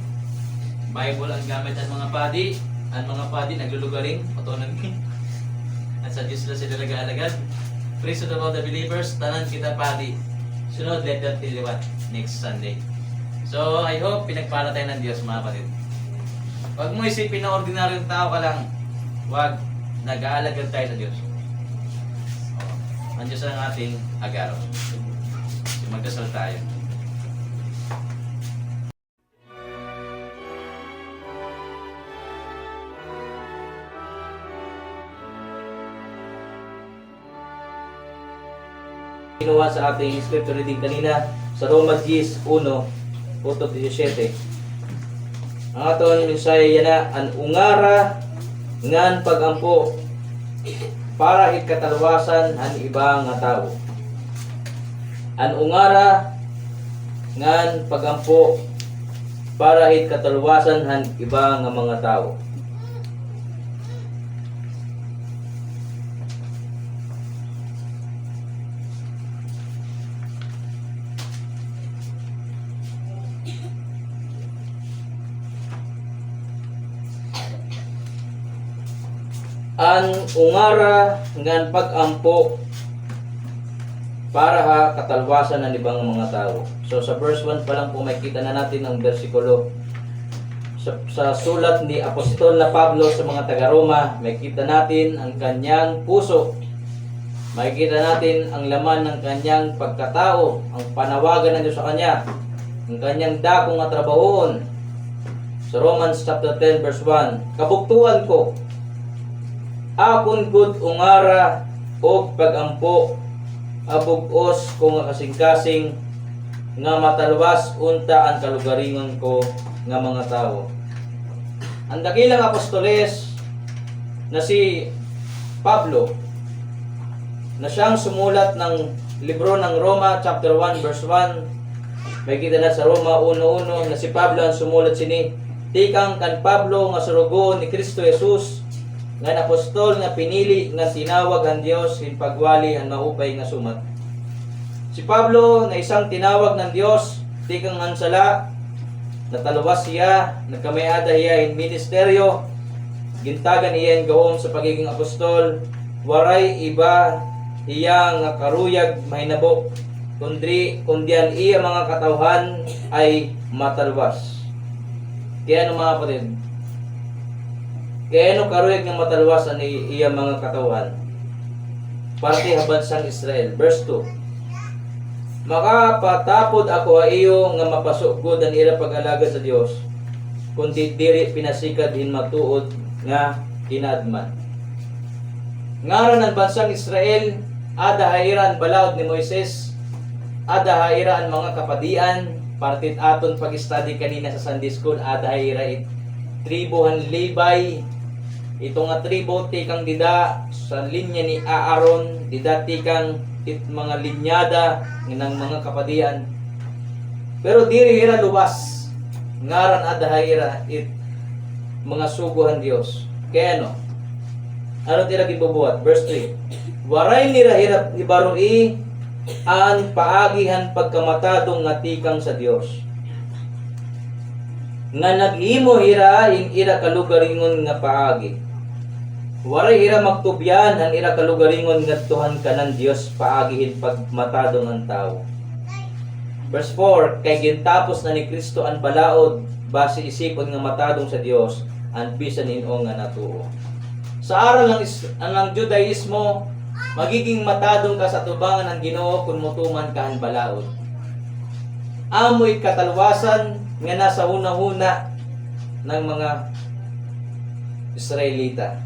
Bible an gamit han mga padi, an mga padi naglulugaring, autonomy. At sa Diyos la sila nag-aalagad. Priesthood of all the believers, tanan kita padi. Sunod, letter T liwat, next Sunday. So, I hope pinagpala tayo ng Diyos, mga kapatid. Huwag mo isipin na ordinaryong tao ka lang. Huwag, nag-aalagad tayo sa Diyos. Oh, ang Diyos ang ating agaro. So, magdasal tayo. Kinuha sa ating scripture reading kanina sa Roma diyes uno, utot diyesisiyete. Ang aton mensahe yana, an ungara ngan pag-ampo para hit katalwasan han iba nga tawo. An ungara ngan pag-ampo para hit katalwasan han iba nga mga tawo. An ungara ngan pag-ampo para ha katalwasan han iba nga mga tawo. So, sa verse one pa lang po, makikita na natin ang bersikulo. Sa, sa sulat ni Apostol na Pablo sa mga taga-Roma, makikita natin ang kanyang puso. Makikita natin ang laman ng kanyang pagkatao, ang panawagan ng Diyos sa kanya, ang kanyang dako nga trabahoon. Sa Romans chapter ten, verse one, "Kabugtoan ko, akon gud ungara og pag-ampo, ha bug-os ko nga kasingkasing, nga matalwas unta an kalugaringon ko nga mga tawo." Ang dakilang apostoles na si Pablo, na siyang sumulat ng libro ng Roma, chapter one, verse one, makikita na sa Roma uno uno na si Pablo ang sumulat sini, tikang kan Pablo nga surugoon ni Kristo Jesus, ngan apostol nga pinili ngan tinawag han Dios hin pagwali han maupay nga sumat. Si Pablo na isang tinawag ng Diyos, tikang han sala, natalwas hiya, nagkamay-ada hiya hin ministeryo, gintagan hiya hin gahom sa pagiging apostol, waray iba hiya nga karuyag mahinabo, kundi, kundi an iya mga katawhan ay matalwas. Kay ano, mga kapatid? Kay ano karuyag nga matalwas an i-, iya mga katawhan? Parte ha bansang Israel. Verse two, "Makapatapod ako ha iyo nga mapasugot an ira pag-alagad sa Dios, kundi diri pinasikad hin matuod nga kinaadman." Ngaran an bansang Israel, ada ha ira an balaod ni Moises, ada ha ira an mga kapadian, parte it aton pag-study kanina sa Sunday school, ada ha ira it tribo han Levi, ito nga tribo tikang dida sa linya ni Aaron, dida tikang it mga linyada ng mga kapadian. Pero diri hira luwas, ngaran ada ha ira it mga sugo han Dios. Kay ano? Ano it ira ginbubuhat? Verse three, "Waray nira hira hibaroi an paagi han pagkamatadong nga tikang sa Dios, nga naghimo hira hin ira kalugaringon nga paagi." Waray hira magtubyan han ira kalugaringon ngadto han kanan Dios paagi hin pagmatadong han tawo. Verse four, kay gintapos na ni Cristo an balaod, basi isipon nga matadong sa Dios an bisan hin-o nga natuo. Sa aral ng Is-, ng Judaismo, magiging matadong ka sa atubangan ng Ginoo kon motuman ka han balaod. Amo it katalwasan nga nasa hunahuna ng mga Israelita.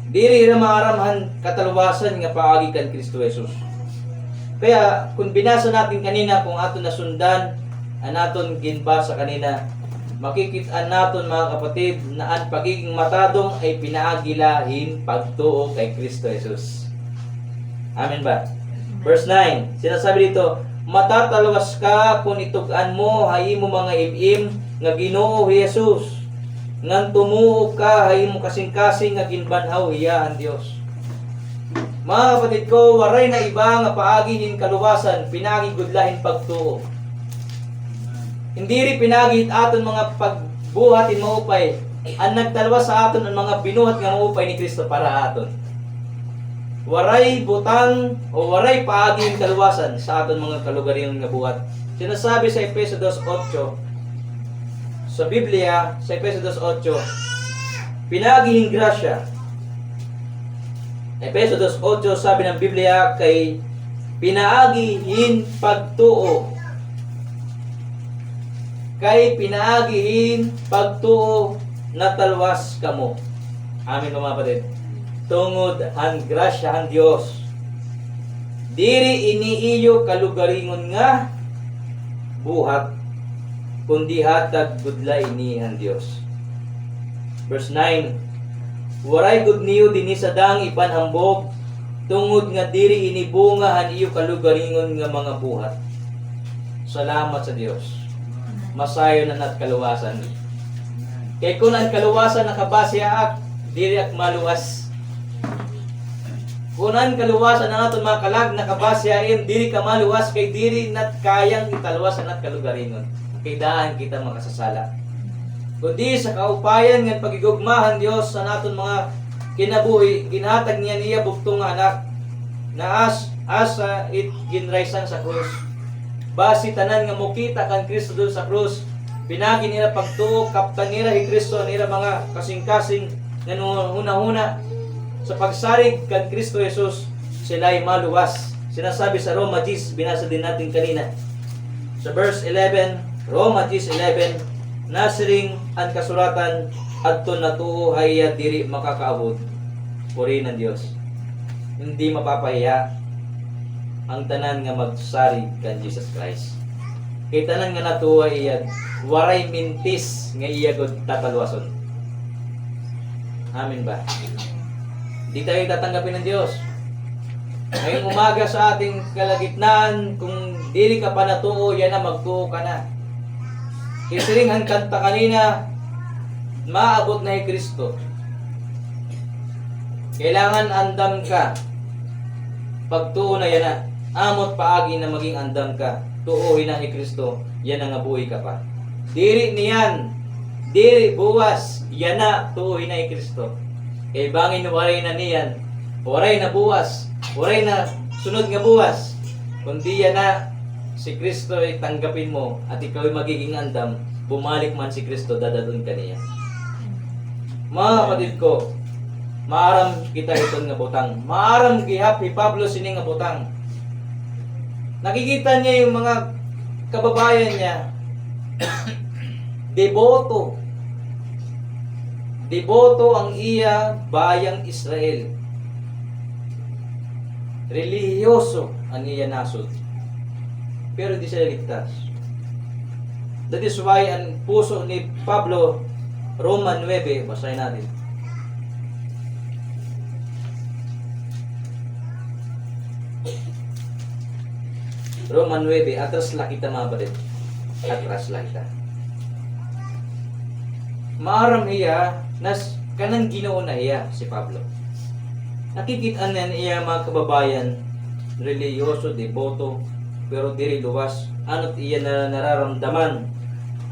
Diri hira maaram han katalwasan nga paagi kan Kristo Jesus. Kaya, kung binasa natin kanina, kung aton nasundan an aton ginbasa kanina, makikit-an naton, mga kapatid, na an pagiging matadong ay pinaagi la hin pagtuo kay Kristo Jesus. Amen ba? Verse nine, sinasabi dito, "Matatalwas ka kon itug-an mo ha imo mga im-im nga Ginoo hi Jesus, ngan tumuo ka ha imo kasingkasing nga ginbanhaw hiya han Dios." Mga kapatid ko, waray na iba nga paagi hin kaluwasan, pinaagi gud la hin pagtuo. Hin diri pinaagi hit aton mga pagbuhat hin maupay, an nagtalwas ha aton an mga binuhat nga maupay ni Cristo para ha aton. Waray butang o waray paagi hin kaluwasan sa aton mga kalugaringon nga buhat. Sinasabi sa Efeso dos otso, sa Biblia, sa Efeso dos otso, pinaagi hin grasya. Efeso dos otso, sabi ng Biblia, kay pinaagi hin pagtuo. Kay pinaagi hin pagtuo natalwas kamo. Amen ba, mga kapatid? Tungod han grasya han Dios. Diri ini iyo kalugaringon nga buhat, kundi hatag gud la ini han Dios. Verse nine, waray gud niyo dinhi sa dang ipanhambog, tungod nga diri ini bunga han iyo kalugaringon nga mga buhat. Salamat sa Dios. Masayon an at kaluwasan. Kay kun an kaluwasan nakabase ha ak, diri ak maluwas. Kun an kaluwasan an aton mga kalag nakabase ha im, diri ka maluwas kay diri nat kayang italwas an at kalugaringon. Kay daan kita makasasala. Kundi sa kaupayan ngan paghigugma han Dios an aton mga kinabuhi, ginhatag niya an iya bugtong nga Anak, nga as-, asa it ginraysan sa krus. Basi tanan nga mokita kan Cristo didto sa krus, pinaagi nira pagtuo, kaptan nira hi Cristo an ira mga kasingkasing ngan hunahuna sa pagsarig kan Cristo Jesus, sila'y maluwas. Sinasabi sa Roma diyes, binasa din natin kanina. Sa verse eleven, Roma diyes eleven, nasiring an kasuratan, "Adton natuo ha iya diri makakaabot." Purihin an Dios. Hindi mapapahiya ang tanan nga magsarig kan Jesus Christ. Kay tanan nga natuo ha iya, waray mintis nga iya gud tatalwason. Amen ba? Di tayo tatanggapin ng Diyos. Ngayong umaga sa ating kalagitnaan, kung diri ka pa natuo, yana, magtuo ka na. Isiring han kanta kanina, maabot na hi Kristo. Kailangan andam ka. Pagtuo na yana. Amo it paagi na maging andam ka. Tuo hina hi Kristo, yana nga buhi ka pa. Diri niyan, diri buwas, yana, tuo hina hi Kristo. Kay bangin waray na niyan, waray na buwas, waray na sunod nga buwas, kundi yana, si Kristo ay tanggapin mo at ikaw ay magiging andam, bumalik man si Kristo, dadad-on ka niya. Mga kapatid ko, maaram kita hiton nga butang. Maaram gihap hi Pablo sini nga butang. Nakikita niya yung mga kababayan niya, deboto. Deboto ang iya bayang Israel. Relihiyoso an iya nasod. Pero di sila ligtas. That is why an puso ni Pablo, Roma nuebe, basahin natin. Roma nuebe, atras la kita, mga kapatid. Atras la kita. Maaram hiya, nas-, kanan Ginoo na hiya, si Pablo. Nakikit-an niya an iya mga kababayan, relihiyoso, deboto, pero diri luwas. Ano it iya na nararamdaman?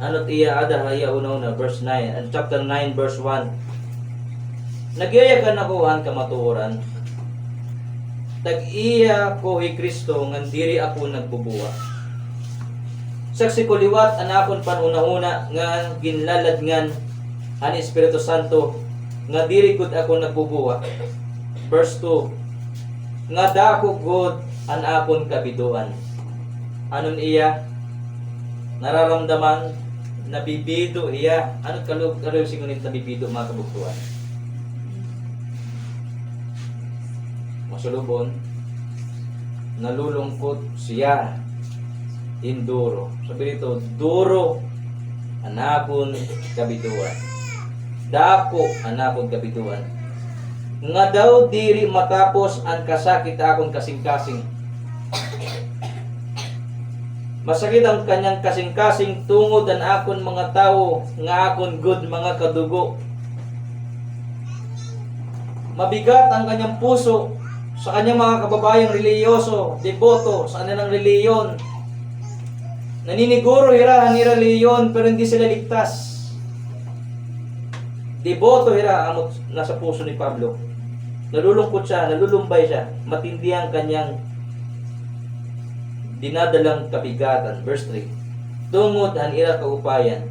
Ano it iya ada ha iya hunahuna, verse nine, and chapter nine, verse one. Nagyayakan ako han kamatuoran. Tag-iya ko hi Cristo ngan diri ako nagbubuwa. Saksi ko liwat an akon panhunahuna nga ginlaladngan han Espiritu Santo nga diri gud ako nagbubuwa. Verse two, nga dako gud an akon kabidoan. Ano an iya nararamdaman? Nabibido hiya. Ano it Tagalog, Tagalog siguro nito nabibido, mga kabugtoan? Masulubon, nalulungkot siya. Hinduro. Sabi dito, duro an akon kabidoan. Dako an akon kabidoan. Nga daw diri matapos an kasakit ha akon kasingkasing. Masakit an kanyang kasingkasing tungod an akon mga tawo nga akon gud mga kadugo. Mabigat an kanyang puso sa kanyang mga kababayang relihiyoso, deboto sa kanilang relihiyon. Naniniguro hira han ira relihiyon, pero hindi sila ligtas. Deboto hira, amo it nasa puso ni Pablo. Nalulungkot siya, nalulumbay siya. Matindi an kanyang dinadalang kabigatan. Verse three, tungod han ira kaupayan,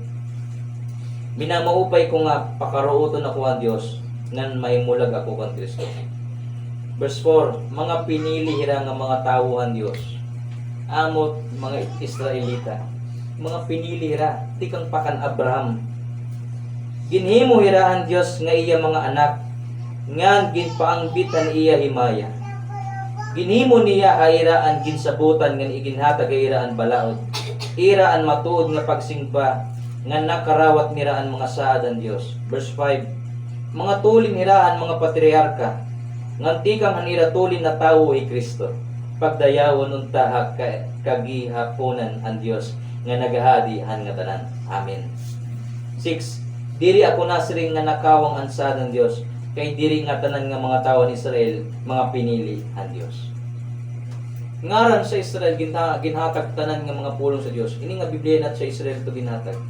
minamaupay ko nga pakaruoton ako han Dios ngan mahimulag ako kan Cristo. Verse four, mga pinili hira nga mga tawo han Dios. Amo it mga Israelita. Mga pinili hira, tikang pa kan Abraham. Ginhimo hira han Dios nga iya mga anak, ngan ginpaangbit an iya himaya. Ginhimo niya ha ira an ginsabotan ngan iginhatag ha ira an balaod. Ira an matuod nga pagsingba, ngan nakarawat nira an mga saad han Dios. Verse five, mga tulin hira han mga patriarka, ngan tikang han ira tulin natawo hi Cristo. Pagdayawon unta ha ka-, kagihaponan an Dios nga naghahadi han ngatanan. Amen. Six, diri ako nasiring nga nakawang an saad han Dios, kay diri ngatanan nga mga tawo han Israel mga pinili han Dios. Ngaran sa Israel, ginha-, ginhatag tanan nga mga pulong sa Dios. Ini nga Biblia nat sa Israel to ginhatag.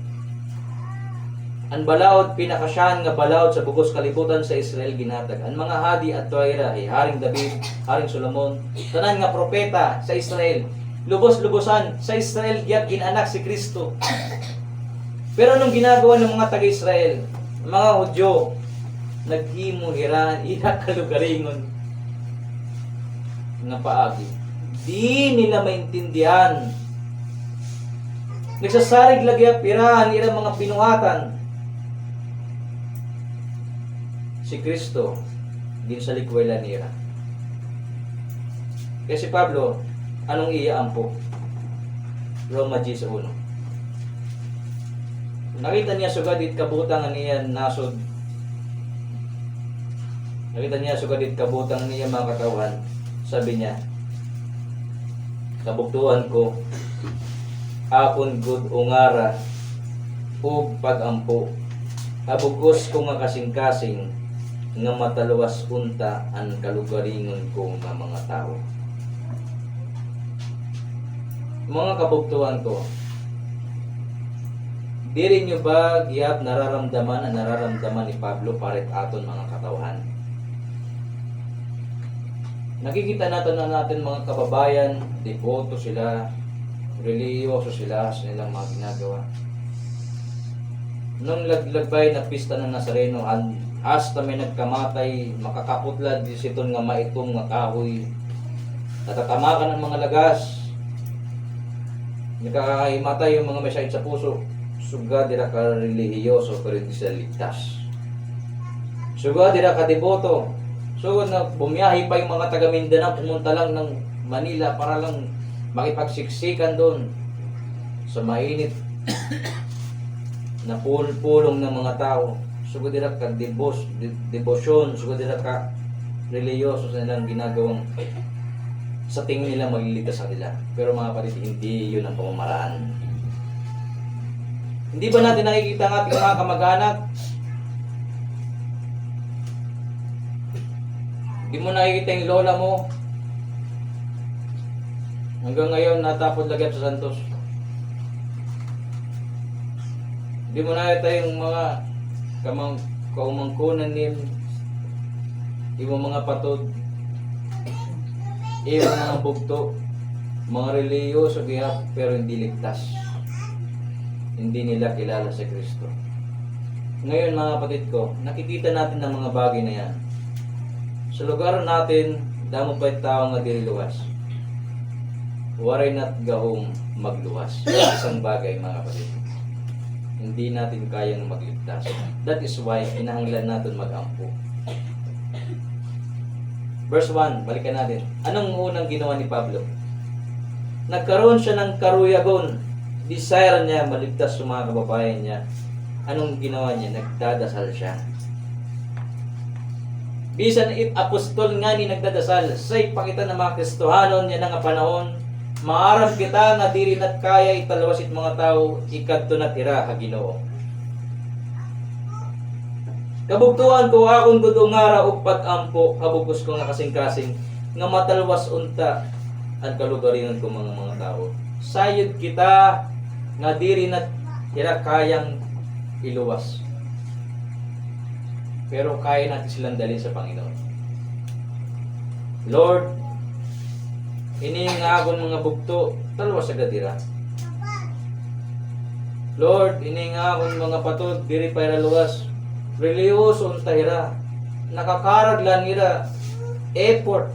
An balaod, pinakasyahan nga balaod sa bug-os kalibutan sa Israel ginhatag. An mga hadi adto ha ira, hi Haring David, Haring Solomon, tanan nga propeta sa Israel. Lubos-lubosan, sa Israel gihap gin-anak si Cristo. Pero anong ginagawa ng mga taga-Israel? Mga Hudyo, naghimo hira han ira kalugaringon nga paagi. Di nila maintindihan. Nagsasarig la gihap hira han ira mga binuhatan. Si Cristo, ginsalikway la nira. Kay si Pablo, anong iya ampo? Roma diyes uno. Nakita niya sugad it kabutang an iya nasod. Nakita niya sugad it kabutang an iya mga katawhan. Sabi niya, kabugtoan ko, akon gud ungara ug pag-ampo ha bug-os ko nga kasingkasing nga mataluwas unta an kalugaringon ko nga mga tawo. Mga kabugtoan ko, diri niyo ba gihap nararamdaman an nararamdaman ni Pablo para it aton mga katawhan? Nakikita natin na natin mga kababayan, deboto sila, relihiyoso sila sa nilang mga ginagawa. Nung laglagbay na pista ng Nazareno, han-, hasta may nagkamatay, makakapot la, di siton nga maitom nga kahoy. Natatamakan an mga lagas. Nakakahimatay an mga may sakit sa puso. Sugad hira ka relihiyoso, pero hindi sila ligtas. Sugad hira ka deboto. Sugad na bumiyahe pa yung mga taga Mindanao, pumunta lang ng Manila para lang makipagsiksikan doon sa mainit na pul-, pulong ng mga tao. Sugad hira ka debos-, de-, debosyon, sugad hira ka relihiyoso sa nilang ginagawang sa tingin nila magliligtas sa kanila. Pero mga kapatid, hindi yun ang pamamaraan. Hindi ba natin nakikita ang ating mga kamag-anak? Di mo nakikita yung lola mo? Hanggang ngayon, natapod la gihap sa Santos. Di mo nakita yung mga kamang-, kaumangkunan nim, Imo mga patod, imo mga bugto, mga relihiyoso gihap, pero hindi ligtas. Hindi nila kilala si Kristo. Ngayon, mga kapatid ko, nakikita natin ang mga bagay na yan. Sa lugar natin, damo pa it tawo nga diri luwas. Waray na't gahom magluwas. Isang bagay, mga kapatid. Hindi natin kayang magligtas. That is why kinahanglan natin mag-ampo. Verse one, balikan natin. Anong unang ginawa ni Pablo? Nagkaroon siya ng karuyagon. Desire niya maligtas yung mga kababayan niya. Anong ginawa niya? Nagdadasal siya. Bisan it apostol ngani nagdadasal, say pa kita nga mga Kristohanon yana nga panahon, maaram kita nga diri nat kaya italwas it mga tawo, ikadto nat hira ha Ginoo. Kabugtoan ko, akon gud ungara ug pag-ampo ha bug-os ko nga kasingkasing, nga matalwas unta an kalugaringon ko mga, mga tawo. Sayod kita nga diri nat hira kayang iluwas. Pero kaya natin silang dalhin sa Panginoon. Lord, ini nga akon mga bugto, talwas agad hira. Lord, ini nga akon mga patod, diri pa hira luwas. Relihiyoso unta hira. Nakakarag la an ira effort.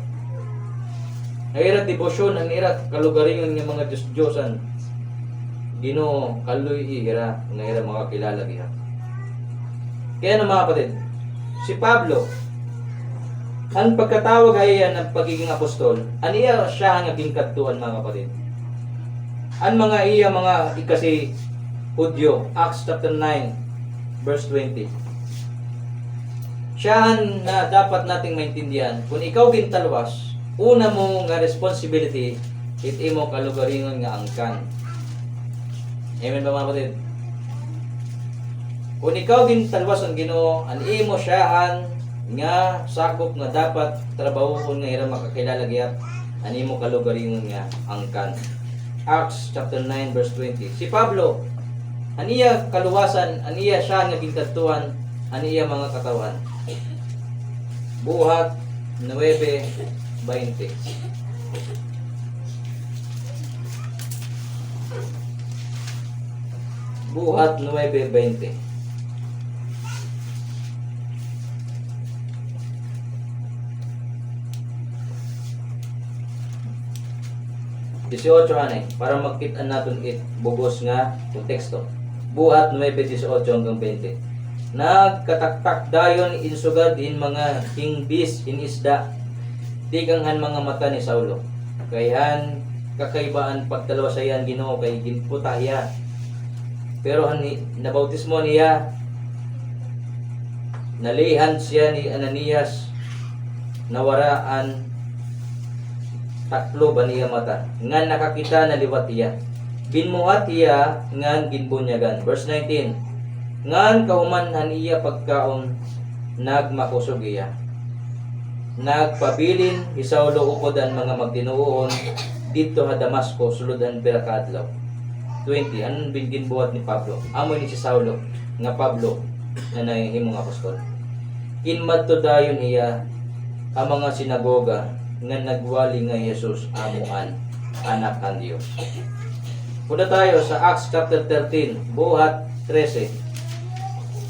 Nga ira debosyon, an ira kalugaringon nga mga diyos-diyosan. Ginoo, kaluy-i hira nga ira makakilala gihap. Kaya na, mga kapatid, si Pablo, an pagkatawag ha iya nga pagiging apostol, an iya siyahan nga ginkadtuan, mga kapatid. An mga iya mga ikasi Hudyo, Acts chapter nine, verse twenty. Siyahan na dapat nating maintindihan, kun ikaw gintalwas, una mo nga responsibility, it imo kalugaringon nga angkan. Amen ba, mga kapatid? Kun ikaw gintalwas han Ginoo, an imo siyahan nga sakop nga dapat trabahoon nga ira makakilala gihap an imo kalugaringon nga angkan. Acts chapter nine, verse twenty. Si Pablo, an iya kaluwasan, an iya siyahan nga ginkadtuan, an iya mga katawhan. Buhat nuebe baynte. Buhat nuebe baynte. Dieciocho anay, para makit-an naton it bug-os nga konteksto. Buhat nuebe, dieciocho hanggang baynte. Nagkataktak dayon in sugad hin mga hingbis hin isda tikang han mga mata ni Saulo. Kay han kakaiba an pagtalwas ha iya han Ginoo kay ginputa hiya. Pero han ni-, nabautismo niya, nalihan siya ni Ananias, nawara an taklob han iya mata, ngan nakakita na liwat hiya. Ginmuhat hiya ngan ginbunyagan. Verse nineteen, ngan kahuman han iya pagkaon, nagmakusog hiya. Nagpabilin hi Saulo upod han mga magtinuohon didto ha Damasco sulod han pira ka adlaw. Twenty, an bin-, ginbuhat ni Pablo? Amo ini si Saulo nga Pablo nga nahimo nga apostol. Ginmadto dayon hiya ha mga sinagoga nga nagwali nga hi Jesus amo an Anak han Dios. Punta tayo sa Acts chapter thirteen, Buhat trese.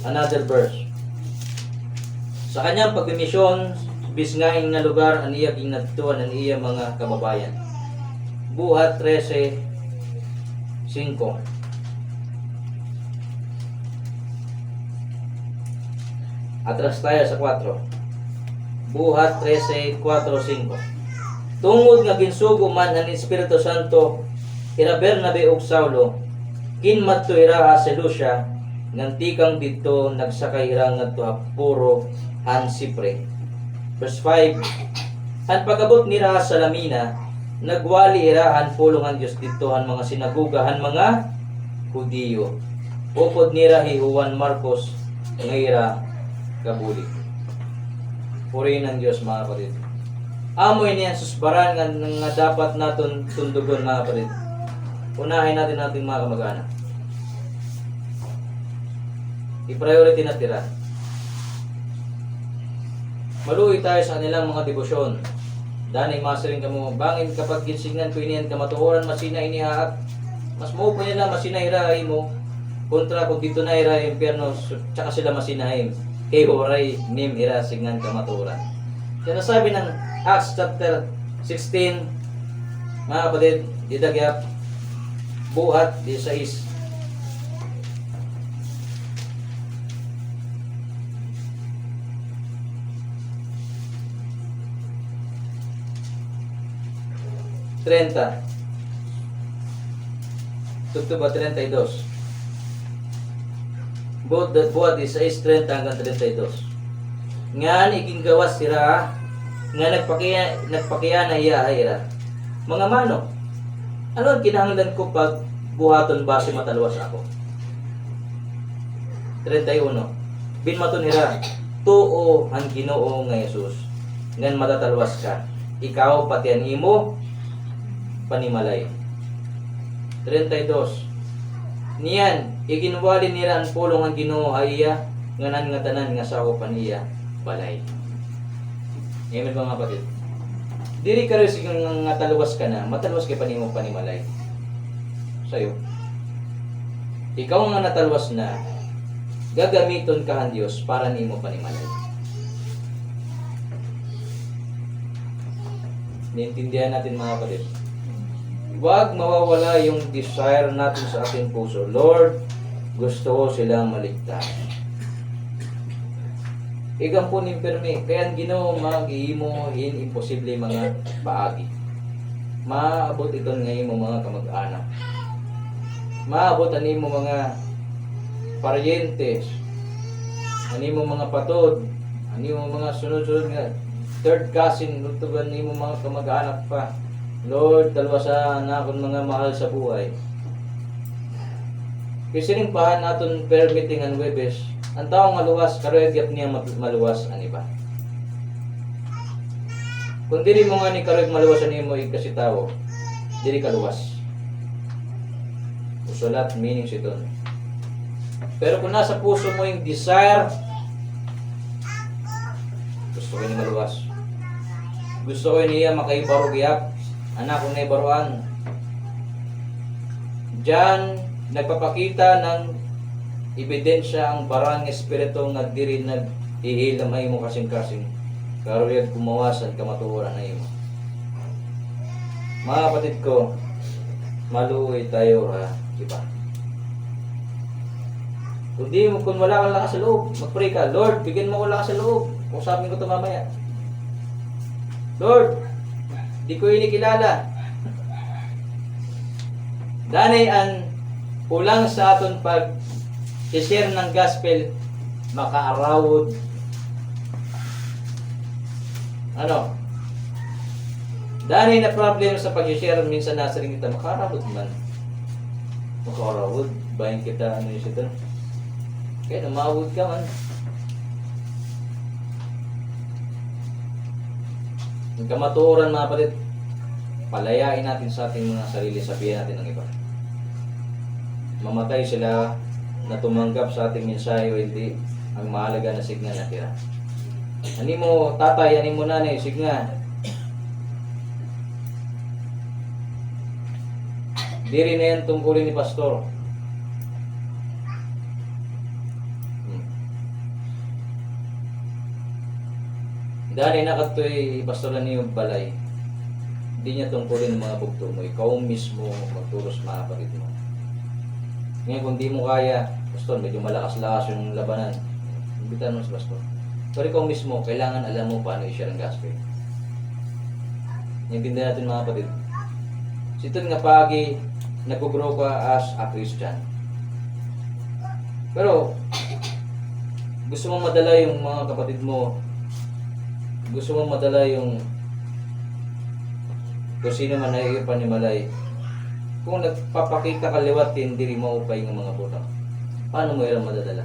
Another verse. Sa kanyang pagmimisyon, bisngain nga lugar an iya ginadtuan an iya mga kababayan. Buhat trese singko. Atras tayo sa kwatro. Buhat trese, kwatro, singko. Tungod nga ginsugo man han Espiritu Santo hira Bernabe ug Saulo, ginmadto hira ha Seleucia, ngan tikang didto nagsakay hira ngadto ha puro han Sipre. Verse five, han pag-abot nira ha Salamina, nagwali hira han pulong han Dios didto han mga sinagoga han mga Hudiyo. Upod nira hi Juan Marcos nga ira kabulig. Purihin an Dios, mga kapatid. Amo ini an susbaran nga, nga dapat naton tundugon, mga kapatid. Unahin natin ating mga kamag-anak. I-priority natin hira. Maluoy tayo sa kanilang mga debosyon. Danay masiring kamo, bangin kapag ginsidngan ko ini han kamatuoran, masina ini ha ak-, mas mao pa nila masina hira ha imo, kontra kon didto na hira ha impyerno, su-, tsaka sila masina ha im-, kay waray nim hira sidngan kamatuoran. Kaya nasabi ng Acts chapter sixteen, mga kapatid, dida gihap, Buhat disisais. Treinta. Tubtob ha treinta y dos. Buhat, Buhat disisais, treinta hanggang treinta y dos. Ngan igingawas hira nga nagpakiya-, nagpakiana hiya ha ira, "Mga mano, ano an kinahanglan ko pagbuhaton basi matalwas ako?" Treinta y uno. Binmaton hira, "Tuo han Ginoo nga Jesus, ngan matatalwas ka, ikaw pati an imo panimalay." Treinta y dos. Niyan, iginwali nira an pulong han Ginoo ha iya, ngan an ngatanan nga sakop han iya balay. Amen ba, mga kapatid? Diri ka rin sige nga, nga talwas ka na, matalwas ka pa nimo panimalay. Sayo. Ikaw nga natalwas na, gagamiton ka han Dios para nimo panimalay. Naintindihan natin, mga kapatid? Huwag mawawala yung desire natin sa ating puso. "Lord, gusto ko silang maligtas." Ikampo nim pirmi, kay an Ginoo maghihimo hin imposible mga paagi. Maabot iton nga imo mga kamag-anak. Maabot an imo mga paryentes, an imo mga patod, an imo mga sunod-sunod nga third cousin, tubtob an imo mga kamag-anak pa. Lord, talwasa an akon mga mahal sa buhay. Kay siring pa han aton prayer meeting han Huwebes, an tawo nga luwas, karuyag gihap niya ma-, maluwas an iba. Kon diri mo ngani karuyag maluwas an imo igkasi tawo, diri ka luwas. Usa la it meaning siton. Pero kon nasa puso mo yung desire, gusto ko ini maluwas. Gusto ko ini iya makaibaro gihap. An akon naibaroan. Diyan nagpapakita ng ebidensya ang banal nga espiritu nga diri naghihilam ha imo kasingkasing. Karuyag kumawas an kamatuoran ha imo. Mga kapatid ko, maluoy tayo ha iba. Kung di mo, kung wala kang lakas sa loob, mag-pray ka, "Lord, bigyan mo ako lakas sa loob." Kausapin ko 'to mamaya. "Lord, di ko ini kilala." Danay an kulang sa aton pag-share ng gospel, makaarawod. Ano? Danay na problem sa pag-share, minsan nasiring kita, "Makaarawod man." Makaarawod, bayan kita, ano yun siya? Kaya namawod ka man. Ang kamatuoran, mga kapatid, palayain natin sa ating mga sarili, sabihan natin ng iba. Mamatay sila na tumanggap sa ating mensahe o hindi, ang mahalaga na sidngan natira. An imo tatay, an imo nanay, sidngan. Diri na yan tungkulin ni pastor. Hmm. Dali na kadto, eh, pastor na niyo balay. Di niya tungkulin ang mga bugto mo. Ikaw mismo magturo sa mga kapatid mo. Ngayon, kung di mo kaya, "Pastor, medyo malakas-lakas yung labanan." Imbitahan mo si pastor. Pero ikaw mismo, kailangan alam mo paano i-share ang gospel. Naintindihan natin, mga kapatid. Siton nga paagi, nagbo-grow ka as a Christian. Pero, gusto mo madala yung mga kapatid mo, gusto mo madala yung kung sino man na iyo panimalay. Kung nagpapakita ka liwat hin diri maupay nga mga butang, paano mo ira madadala?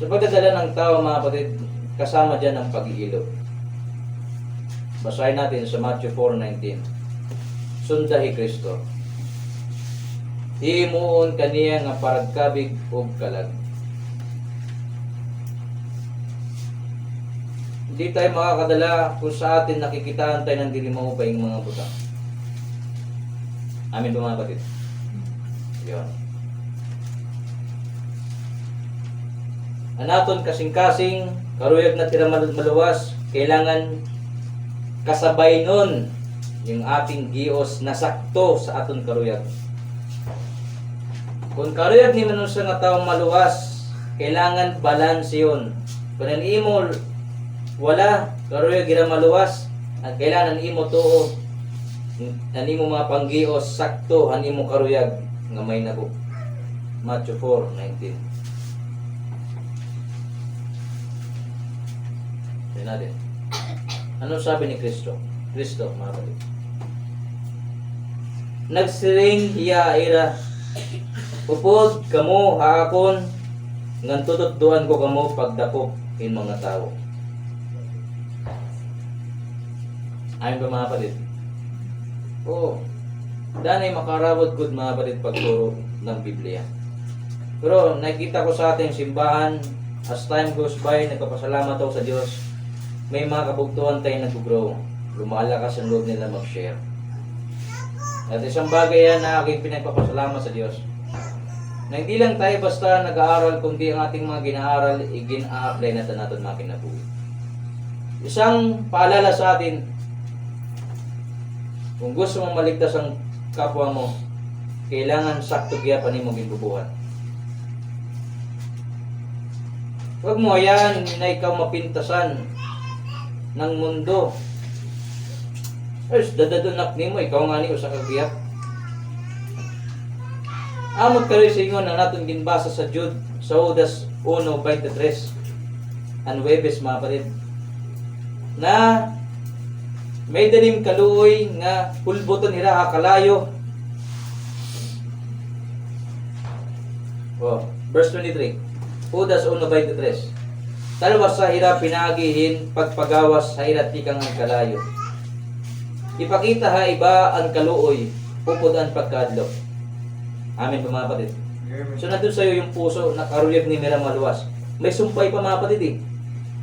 Sa pagdadala ng tao, mga kapatid, kasama diyan ang pag-iilog. Basahin natin sa Matthew four nineteen. Sunda hi Kristo. Himuon ka niya nga paragkabig ug kalag. Hindi tayo makakadala kung sa atin nakikitaan tayo ng diri maupay nga mga butang. Amen ba, mga kapatid? Yun. An aton kasingkasing, karuyag na tira mal-, maluwas, kailangan kasabaynon yung ating gios na sakto sa aton karuyag. Kun karuyag ni man usa nga tawo maluwas, kailangan balanse yun. Kun an imo wala, karuyag ira maluwas, an kailangan an imo tuo, an imo mga panggios, sakto an imo karuyag nga may nabo. Matthew four nineteen. Tingnan natin. Ano sabi ni Kristo? Kristo, mga kapatid. Nagsiring hiya ha ira, "Upod kamo ha akon, ngan tututdoan ko kamo pagdakop hin mga tawo." Ayon ba, mga kapatid? Oo. Danay makarawod gud, mga kapatid, pagturo ng Biblia. Pero nakikita ko sa ating simbahan, as time goes by, nagpapasalamat ako sa Diyos. May mga kabugtuan tayong nag-grow. Lumalakas ang loob nila mag-share. At isang bagay yan na aking pinagpapasalamat sa Diyos. Na hindi lang tayo basta nag-aaral, kundi ang ating mga ginaaral, igin-a-apply natin natin mga kinabuhi. Isang paalala sa atin, kung gusto mong maligtas ang kapwa mo, kailangan sakto gihap an imo ginbubuhat. Huwag mo hayaan na ikaw mapintasan ng mundo. Ay, dadadun ak nimo, ikaw ngani usa ka gihap. Amo it kaluoy sa ingon an aton ginbasa sa Jude, sa Judas uno veintitrés. An Huwebes, mga kapatid, na may-ada nim kaluoy nga hulbuton hira ha kalayo. Oh, verse twenty-three. Judas uno veintitrés. Talwasa hira pinaagi hin pagpagawas ha ira tikang han kalayo. Ipakita ha iba an kaluoy, upod an pagkahadlok. Amen ba, mga kapatid? Amen. So, nandun sa'yo yung puso na karuyag ni mira maluwas. May sumpay pa, mga kapatid, eh.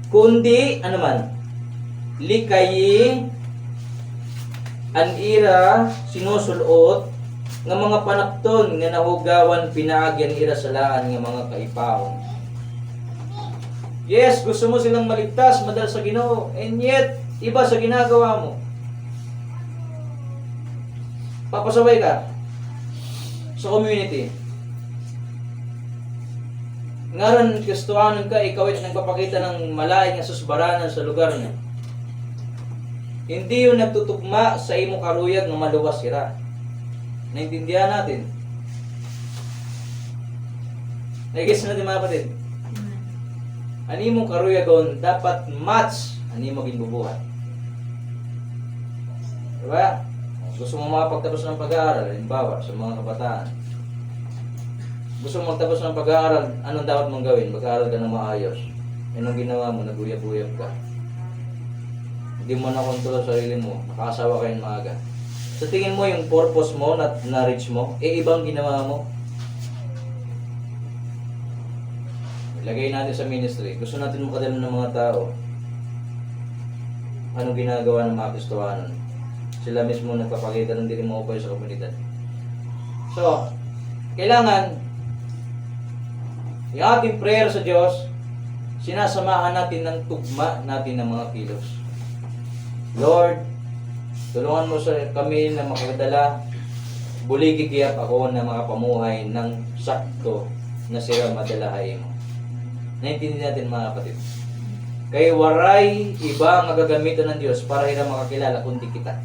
Kundi, ano man, likayi an ira sinusul-ot nga mga panapton nga nahugawan pinaagi an ira salaan nga mga kaipahon. Yes, gusto mo silang maligtas, madala sa Ginoo. And yet, iba sa ginagawa mo. Papasaway ka sa community. Ngaran Kristohanon ka, ikaw it nagpapakita ng malain nga susbaranan sa lugar niyo. Hindi yun nagtutugma sa imo karuyag nga maluwas hira. Naintindihan natin? Nai-gets natin, mga kapatid? An imo karuyagon dapat match an imo ginbubuhat. Diba? Gusto mo makapagtapos ng pag-aaral, halimbawa, sa mga kabataan. Gusto mo magtapos ng pag-aaral, anong dapat mong gawin? Mag-aaral ka ng maayos. Anong ginawa mo? Nag-uyab-uyab ka. Hindi mo na-control sa sarili mo. Nakaasawa ka ng maaga. Sa tingin mo, yung purpose mo, na, na-reach mo, eh, ibang ginawa mo. Ilagay natin sa ministry. Gusto natin makadala ng mga tao. Anong ginagawa ng mga Kristohanon? Sila mismo nagpapakita ng diri maupay sa komunidad. So, kailangan, yung ating prayer sa Diyos, sinasamahan natin ng tugma natin ng mga kilos. Lord, tulungan mo sa kami na makadala, buligi gihap ako na makapamuhay ng sakto na sira madala ha imo. Naintindihan natin, mga kapatid. Kay waray iba nga gagamiton ng Diyos para hira makakilala kundi kita.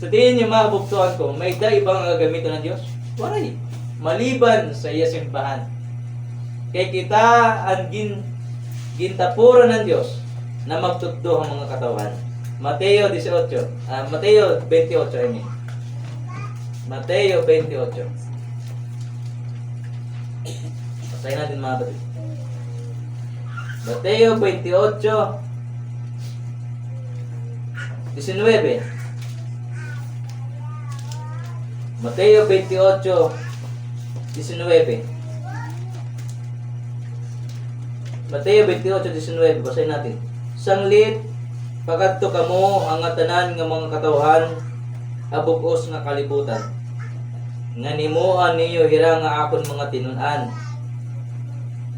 Sa tingin niyo, mga kabugtuan ko, may-ada iba nga gagamiton ng Diyos? Waray. Maliban sa iya simbahan. Kay kita an gin-, gintapuran ng Diyos na magtutdo han mga katawhan. Mateo dieciocho, ah, Mateo veintiocho, I mean. Mateo veintiocho. Basahin natin, mga kapatid. Mateo veintiocho, diecinueve. Mateo veintiocho, diecinueve. Mateo twenty-eight diecinuebe, basahin natin. Sanglit, pakadto kamo ha ngatanan nga mga katawhan ha bug-os nga kalibutan, ngan himoa niyo hira nga akon mga tinun-an.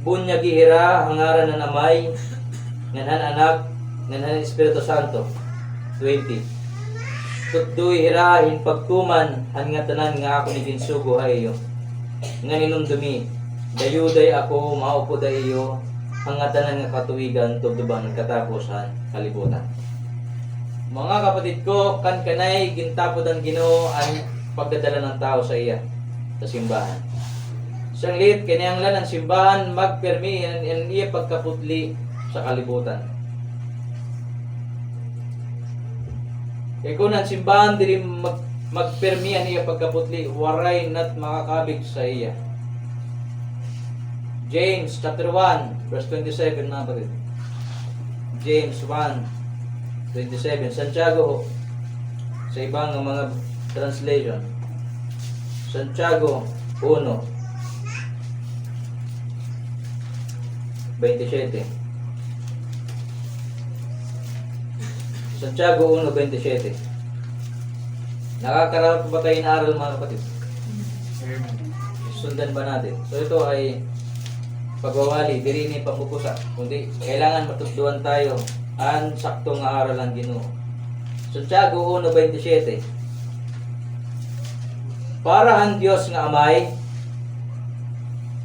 Bunyagi hira ha ngaran han Amay, ngan han Anak, ngan han Espiritu Santo. Twenty. Tutdoi hira hin pagtuman han ngatanan nga akon iginsugo ha iyo. Ngan hinumdomi, dayuday ako maupod ha iyo ha ngatanan nga katuigan tubtob han katapos han kalibutan. Mga kapatid ko, kan kanay gintapod han Ginoo an pagdadala han tawo sa iya, sa simbahan. Sanglit, kinahanglan an simbahan magpirmi an, an iya pagkaputli sa kalibutan. Kay kon an simbahan diri mag-, magpirmi an iya pagkaputli, waray na't makakabig sa iya. James chapter one, verse twenty-seven, mga kapatid. James one, twenty-seven. Santiago, sa iba nga mga translation. Santiago uno, twenty-seven. Santiago uno twenty-seven. Nakakarapat pa ba tayo inaaral, mga kapatid? Amen. Sundan ba natin? So, ito ay pagwawali, diri ini pambubusa, kundi kailangan matudloan tayo an sakto nga aral han Ginoo. Santiago uno twenty-seven. Para han Dios nga Amay,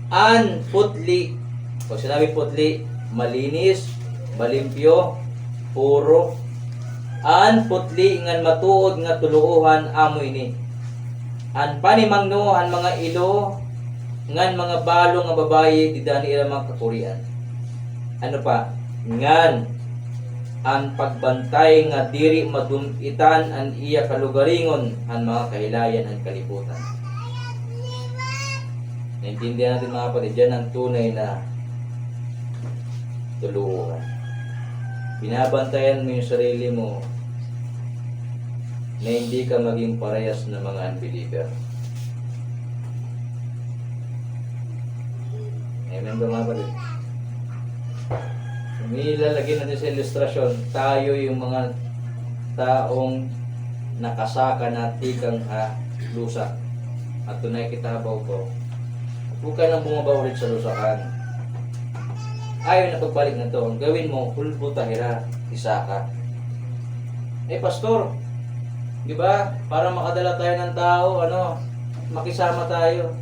an putli, pag sinabi putli, malinis, malimpyo, puro. An putli ngan matuod nga tuloohan amo ini: an panimangno han mga ilo ngan mga balo nga babaye dida han ira mga kakurian. Ano pa? Ngan an pagbantay nga diri madum-itan an iya kalugaringon han mga kahilayan han kalibutan. Naintindihan natin, mga kapatid, yan ang tunay na tuloohan. Binabantayan mo yung sarili mo na hindi ka maging parehas ng mga unbeliever. Amen ba, mga kapatid? Nilalagay natin sa ilustrasyon, tayo yung mga taong nakasaka na tikang ha lusak. At tunay kita ha bawbaw. Huwag ka nang bumaba ulit sa lusakan. Ayaw na pagbalik na to. Ang gawin mo, hulbota hira, isaka. Eh, pastor, di ba? Para makadala tayo ng tao, ano, makisama tayo.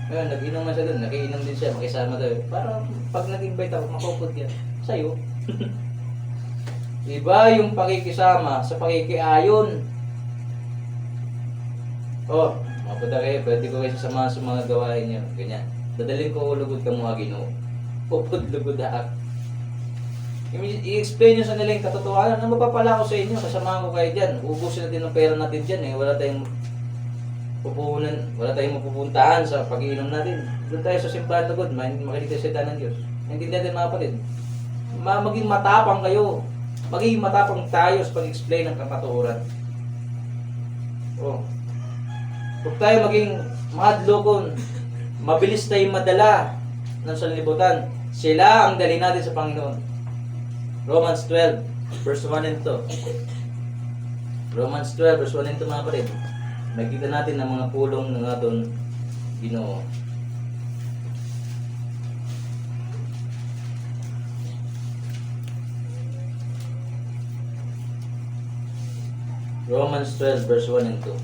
Ngayon, nag-inom na siya doon, nakiinom din siya, makisama tayo. Para pag nag-invite ako, makaupod yan. Sa'yo. Iba yung pakikisama sa pakikiayon. Oh, mapunta kayo, pwede ko kayo sasamahan sa mga gawain niyo. Ganyan. Dadalhin ko lugod kamo ha Ginoo. Upod lugod ha ak-, i-, i-explain niyo sa nila yung katotohanan. Ano, mapapala ko sa inyo, sasamahan ko kayo dyan. Ubusin natin ang pera natin dyan eh. Wala tayong pupunan, wala tayong mapupuntahan sa pag-iinom natin. Doon tayo sa simbahan lugod, may makikita sa ng Diyos. Naintindihan natin, mga kapatid? Ma-, maging matapang kayo. Maging matapang tayo sa pag-explain ng kapaturan. Oh. Huwag tayo maging mahadlokon. Mabilis tayong madala ng sanlibutan. Sila ang dalhin natin sa Panginoon. Romans twelve, verse one and two. Romans twelve, verse one and two, mga kapatid. Makikita natin ang mga pulong ng aton Ginoo. Romans twelve, verse one and two.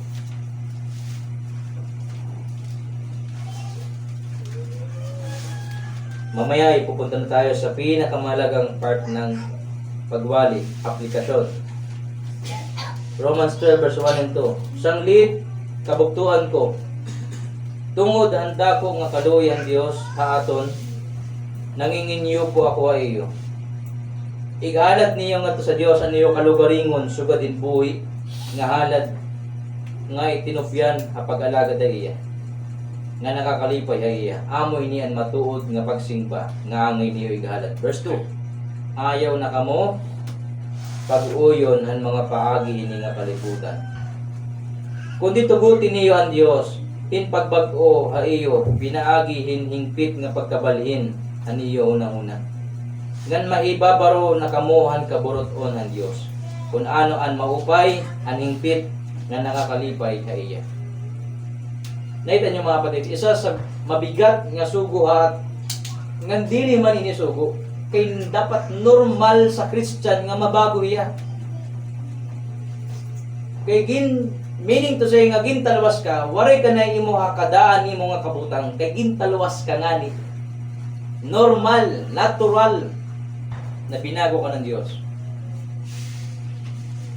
Mamaya, ipupunta na tayo sa pinakamahalagang part ng pagwali, aplikasyon. Romans twelve, verse one and two. Sanglit, kabugtoan ko, tungod han dako nga kaluoy han Dios ha aton, nanginginyupo ako ha iyo. Ighalad niyo ngadto sa Dios an iyo kalugaringon sugad hin buhi nga halad nga itinupyan ha pag-alagad ha iya, nga nakakalipay ha iya. Amo ini an matuod nga pagsingba nga angay niyo ighalad. Verse two, ayaw na kamo pag-uyon han mga paagi hini nga kalibutan, kundi tuguti niyo an Dios hin pagbag-o ha iyo pinaagi hin hingpit nga pagkabalhin han iyo hunahuna, ngan mahibabaro na kamo han kaburut-on han Dios, kun ano an maupay, an hingpit, nga nakakalipay ha iya. Nakita niyo, mga kapatid, isa sa mabigat nga sugo ha, ngan diri man ini sugo, kay dapat normal sa Christian nga mabago hiya. Kay gin-, meaning to say nga gintalwas ka, waray ka na imo ha kadaan nimo nga kabutang, kay gintalwas ka ngani. Normal, natural na binago ka ng Diyos.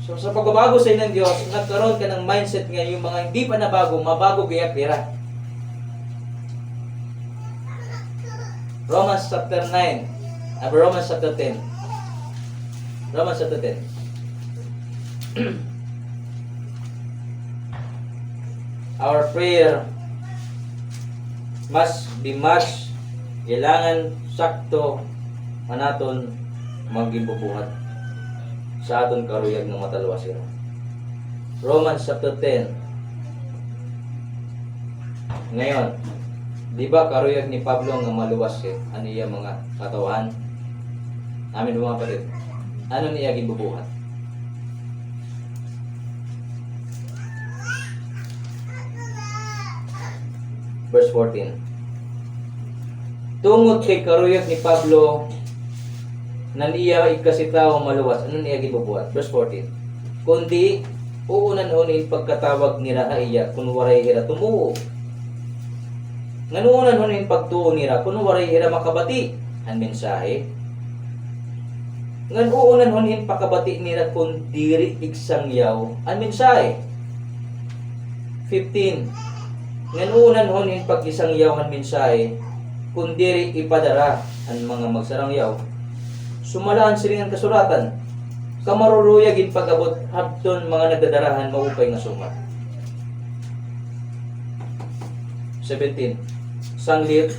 So, sa pagbabago sa ng Diyos, nagkaroon ka ng mindset nga yung mga hindi pa nabago, mabago gayap nira. Romans chapter nine, ah, Romans chapter ten. Romans chapter ten. Our prayer must be matched. Kailangan sakto an aton mga ginbubuhat sa aton karuyag nga matalwas hira. Romans chapter ten. Ngayon, di ba karuyag ni Pablo nga maluwas siya an iya mga katawhan? Amen ba, mga kapatid? Ano an iya ginbubuhat? Verse fourteen. Tungod kay karuyag ni Pablo nan iya ikasitawo maluwas, ano an iya ginbubuhat? Verse fourteen. Kundi, uunanhon in pagkatawag nira ha iya kun waray hira tumuo. Ngan uunanhon in pagtuo nira kun waray hira makabati han mensahe. Ngan uunanhon in pakabati nira kun diri igsangyaw an mensahe. Fifteen. Ngan uunanhon in pag-isangyaw han mensahe kun diri ipadara han mga magsarangyaw. Sumala han siring han kasuratan, kamaruruyag in pag-abot hadton mga nagdadara han maupay nga sumat. Seventeen. Sanglit,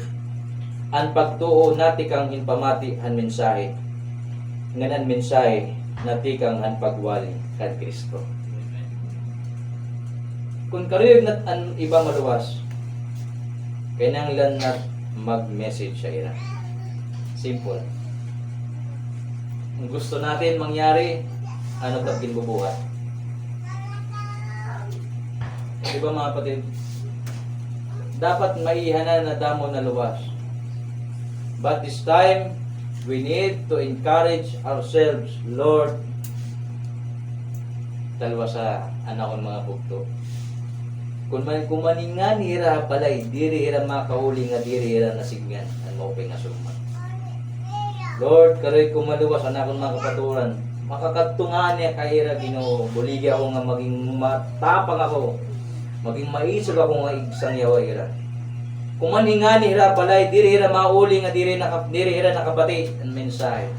an pagtuo natikang hin pamati han mensahe, ngan an mensahe natikang han pagwali kan Cristo. Kun karuyag nat an iba maluwas, kinahanglan nat mag-message ha ira. Simple. Kung gusto natin mangyari, ano it ginbubuhat? Di ba, mga kapatid? Dapat maiha na nga damo naluwas. But this time, we need to encourage ourselves, Lord, talwasa an akon mga bugto. Kun man, kun man ngani hira ha balay, diri hira makauli nga diri hira nasidngan an maupay nga sumat. Lord, karuyag ko maluwas an akon mga kapaturan. Makakadto ngani ha ira, Ginoo. Buligi ako nga maging matapang ako. Maging maisog ako nga igsangyaw ha ira. Kun man ngani hira ha balay, diri hira mauli nga diri naka-, diri hira nakabati an mensahe.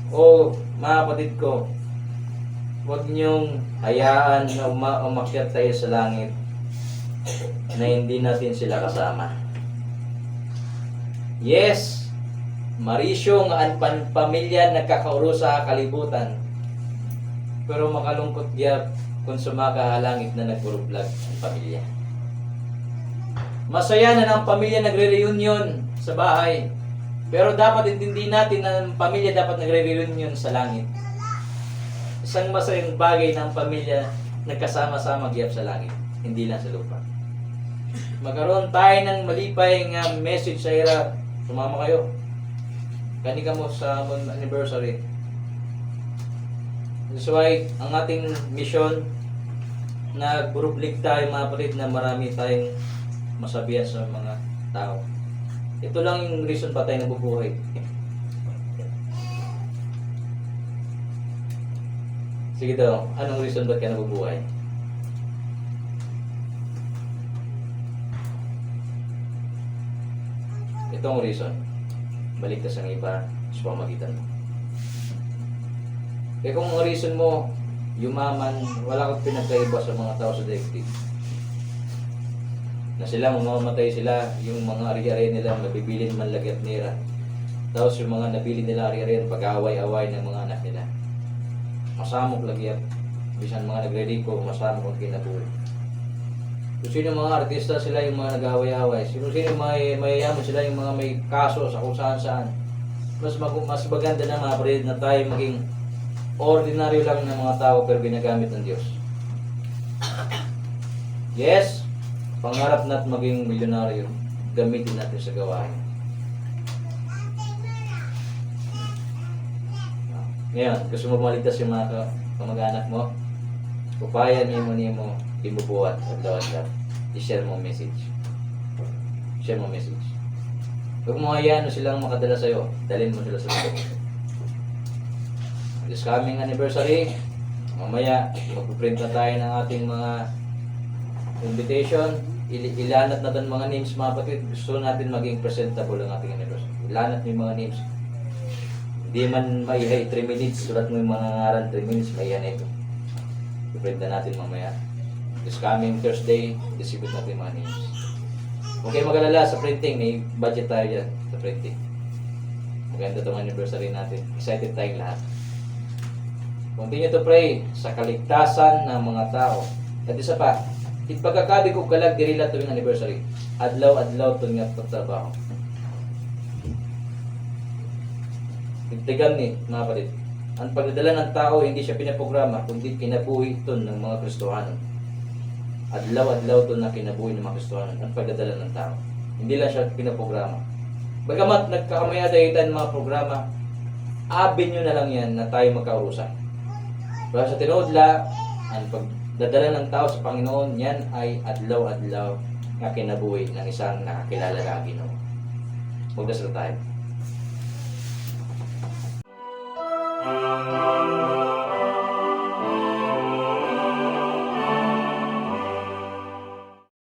O, mga kapatid ko, huwag niyong hayaan na uma-, umakyat tayo sa langit na hindi natin sila kasama. Yes, marisyo nga an pan-, pamilya nagkakaurusa ha kalibutan. Pero makalungkot gihap kun sumaka ha langit na nagburublag an pamilya. Masaya na an pamilya nagre-reunion sa bahay. Pero dapat intindihin natin na an pamilya dapat nagre-reunion sa langit. Isang masayang bagay na an pamilya nagkasama-sama gihap sa langit, hindi lang sa lupa. Magkaroon tayo ng malipay nga message sa ira, sumama kayo. Kani kamo sa amon anniversary. That's why ang ating mission, nagburublig tayo, mga kapatid, na marami tayong masabihan sa mga tao. Ito lang yung reason ba't tayo nabubuhay. Sige daw, anong reason ba't ka nabubuhay? Ito ang reason. Maligtas ang iba sa pamagitan mo. Kaya kung ang reason mo, yumaman, wala kang pinagkaiba sa mga tao sa daigdig. Na sila, mamamatay sila, yung mga ari-arian nila, mabibilin man lagi nira. Tapos yung mga nabilin nila ari-arian, pag-away-away ng mga anak nila. Masamok lagi, bisan mga nagre-record, masamok ang kinabuhi. Kung sino mga artista, sila yung mga nag-aaway-away. Sino-sino may, mayayaman, sila yung mga may kaso sa kung saan-saan. Mas mag-, mas maganda na, mga kapatid, na tayo maging ordinaryo lang na mga tao pero ginagamit ng Diyos. Yes, pangarap natin maging milyonaryo, gamitin natin sa gawain. Ngayon, gusto mo maligtas yung mga ka-, kamag-anak mo? Upaya nimo, nimo, ibubuhat adlaw-adlaw. I-share mo message. Share mo message. Huwag mo hayaan na silang makadala sa'yo. Dalhin mo sila sa Diyos. This coming anniversary, mamaya, magpiprint na tayo ng ating mga invitation. Ili-, ilanat natin mga names, mga kapatid. Gusto natin maging presentable ang ating anniversary. Ilanat mo yung mga names. Hindi man maihay three minutes, sulat mo yung mga ngaran, three minutes, maihay na ito. Piprint na natin mamaya. This coming Thursday, distribute natin yung mga names. Huwag kayong mag-alala sa printing, may budget tayo dyan sa printing. Maganda tong anniversary natin. Excited tayong lahat. Continue to pray sa kaligtasan ng mga tao. At isa pa, ipagkakabig ko kalag diri la tuwing anniversary. Adlaw-adlaw ton nga pagtrabaho. Tigtigan ni, mga kapatid. Ang pagdadala ng tao, hindi siya pinaprograma, kundi kinabuhi iton ng mga Kristohanon. Adlaw-adlaw iton na kinabuhi ng mga Kristohanon, ang pagdadala ng tao. Hindi lang siya pinaprograma. Bagamat nagkakamay-ada itan mga programa, avenue na lang yan na tayo magkaurusan. Pero sa tinuod la, ang pagdadala ng tao sa Panginoon, yan ay adlaw-adlaw nga kinabuhi ng isang nakakilala na Ginoo. Magdasal tayo.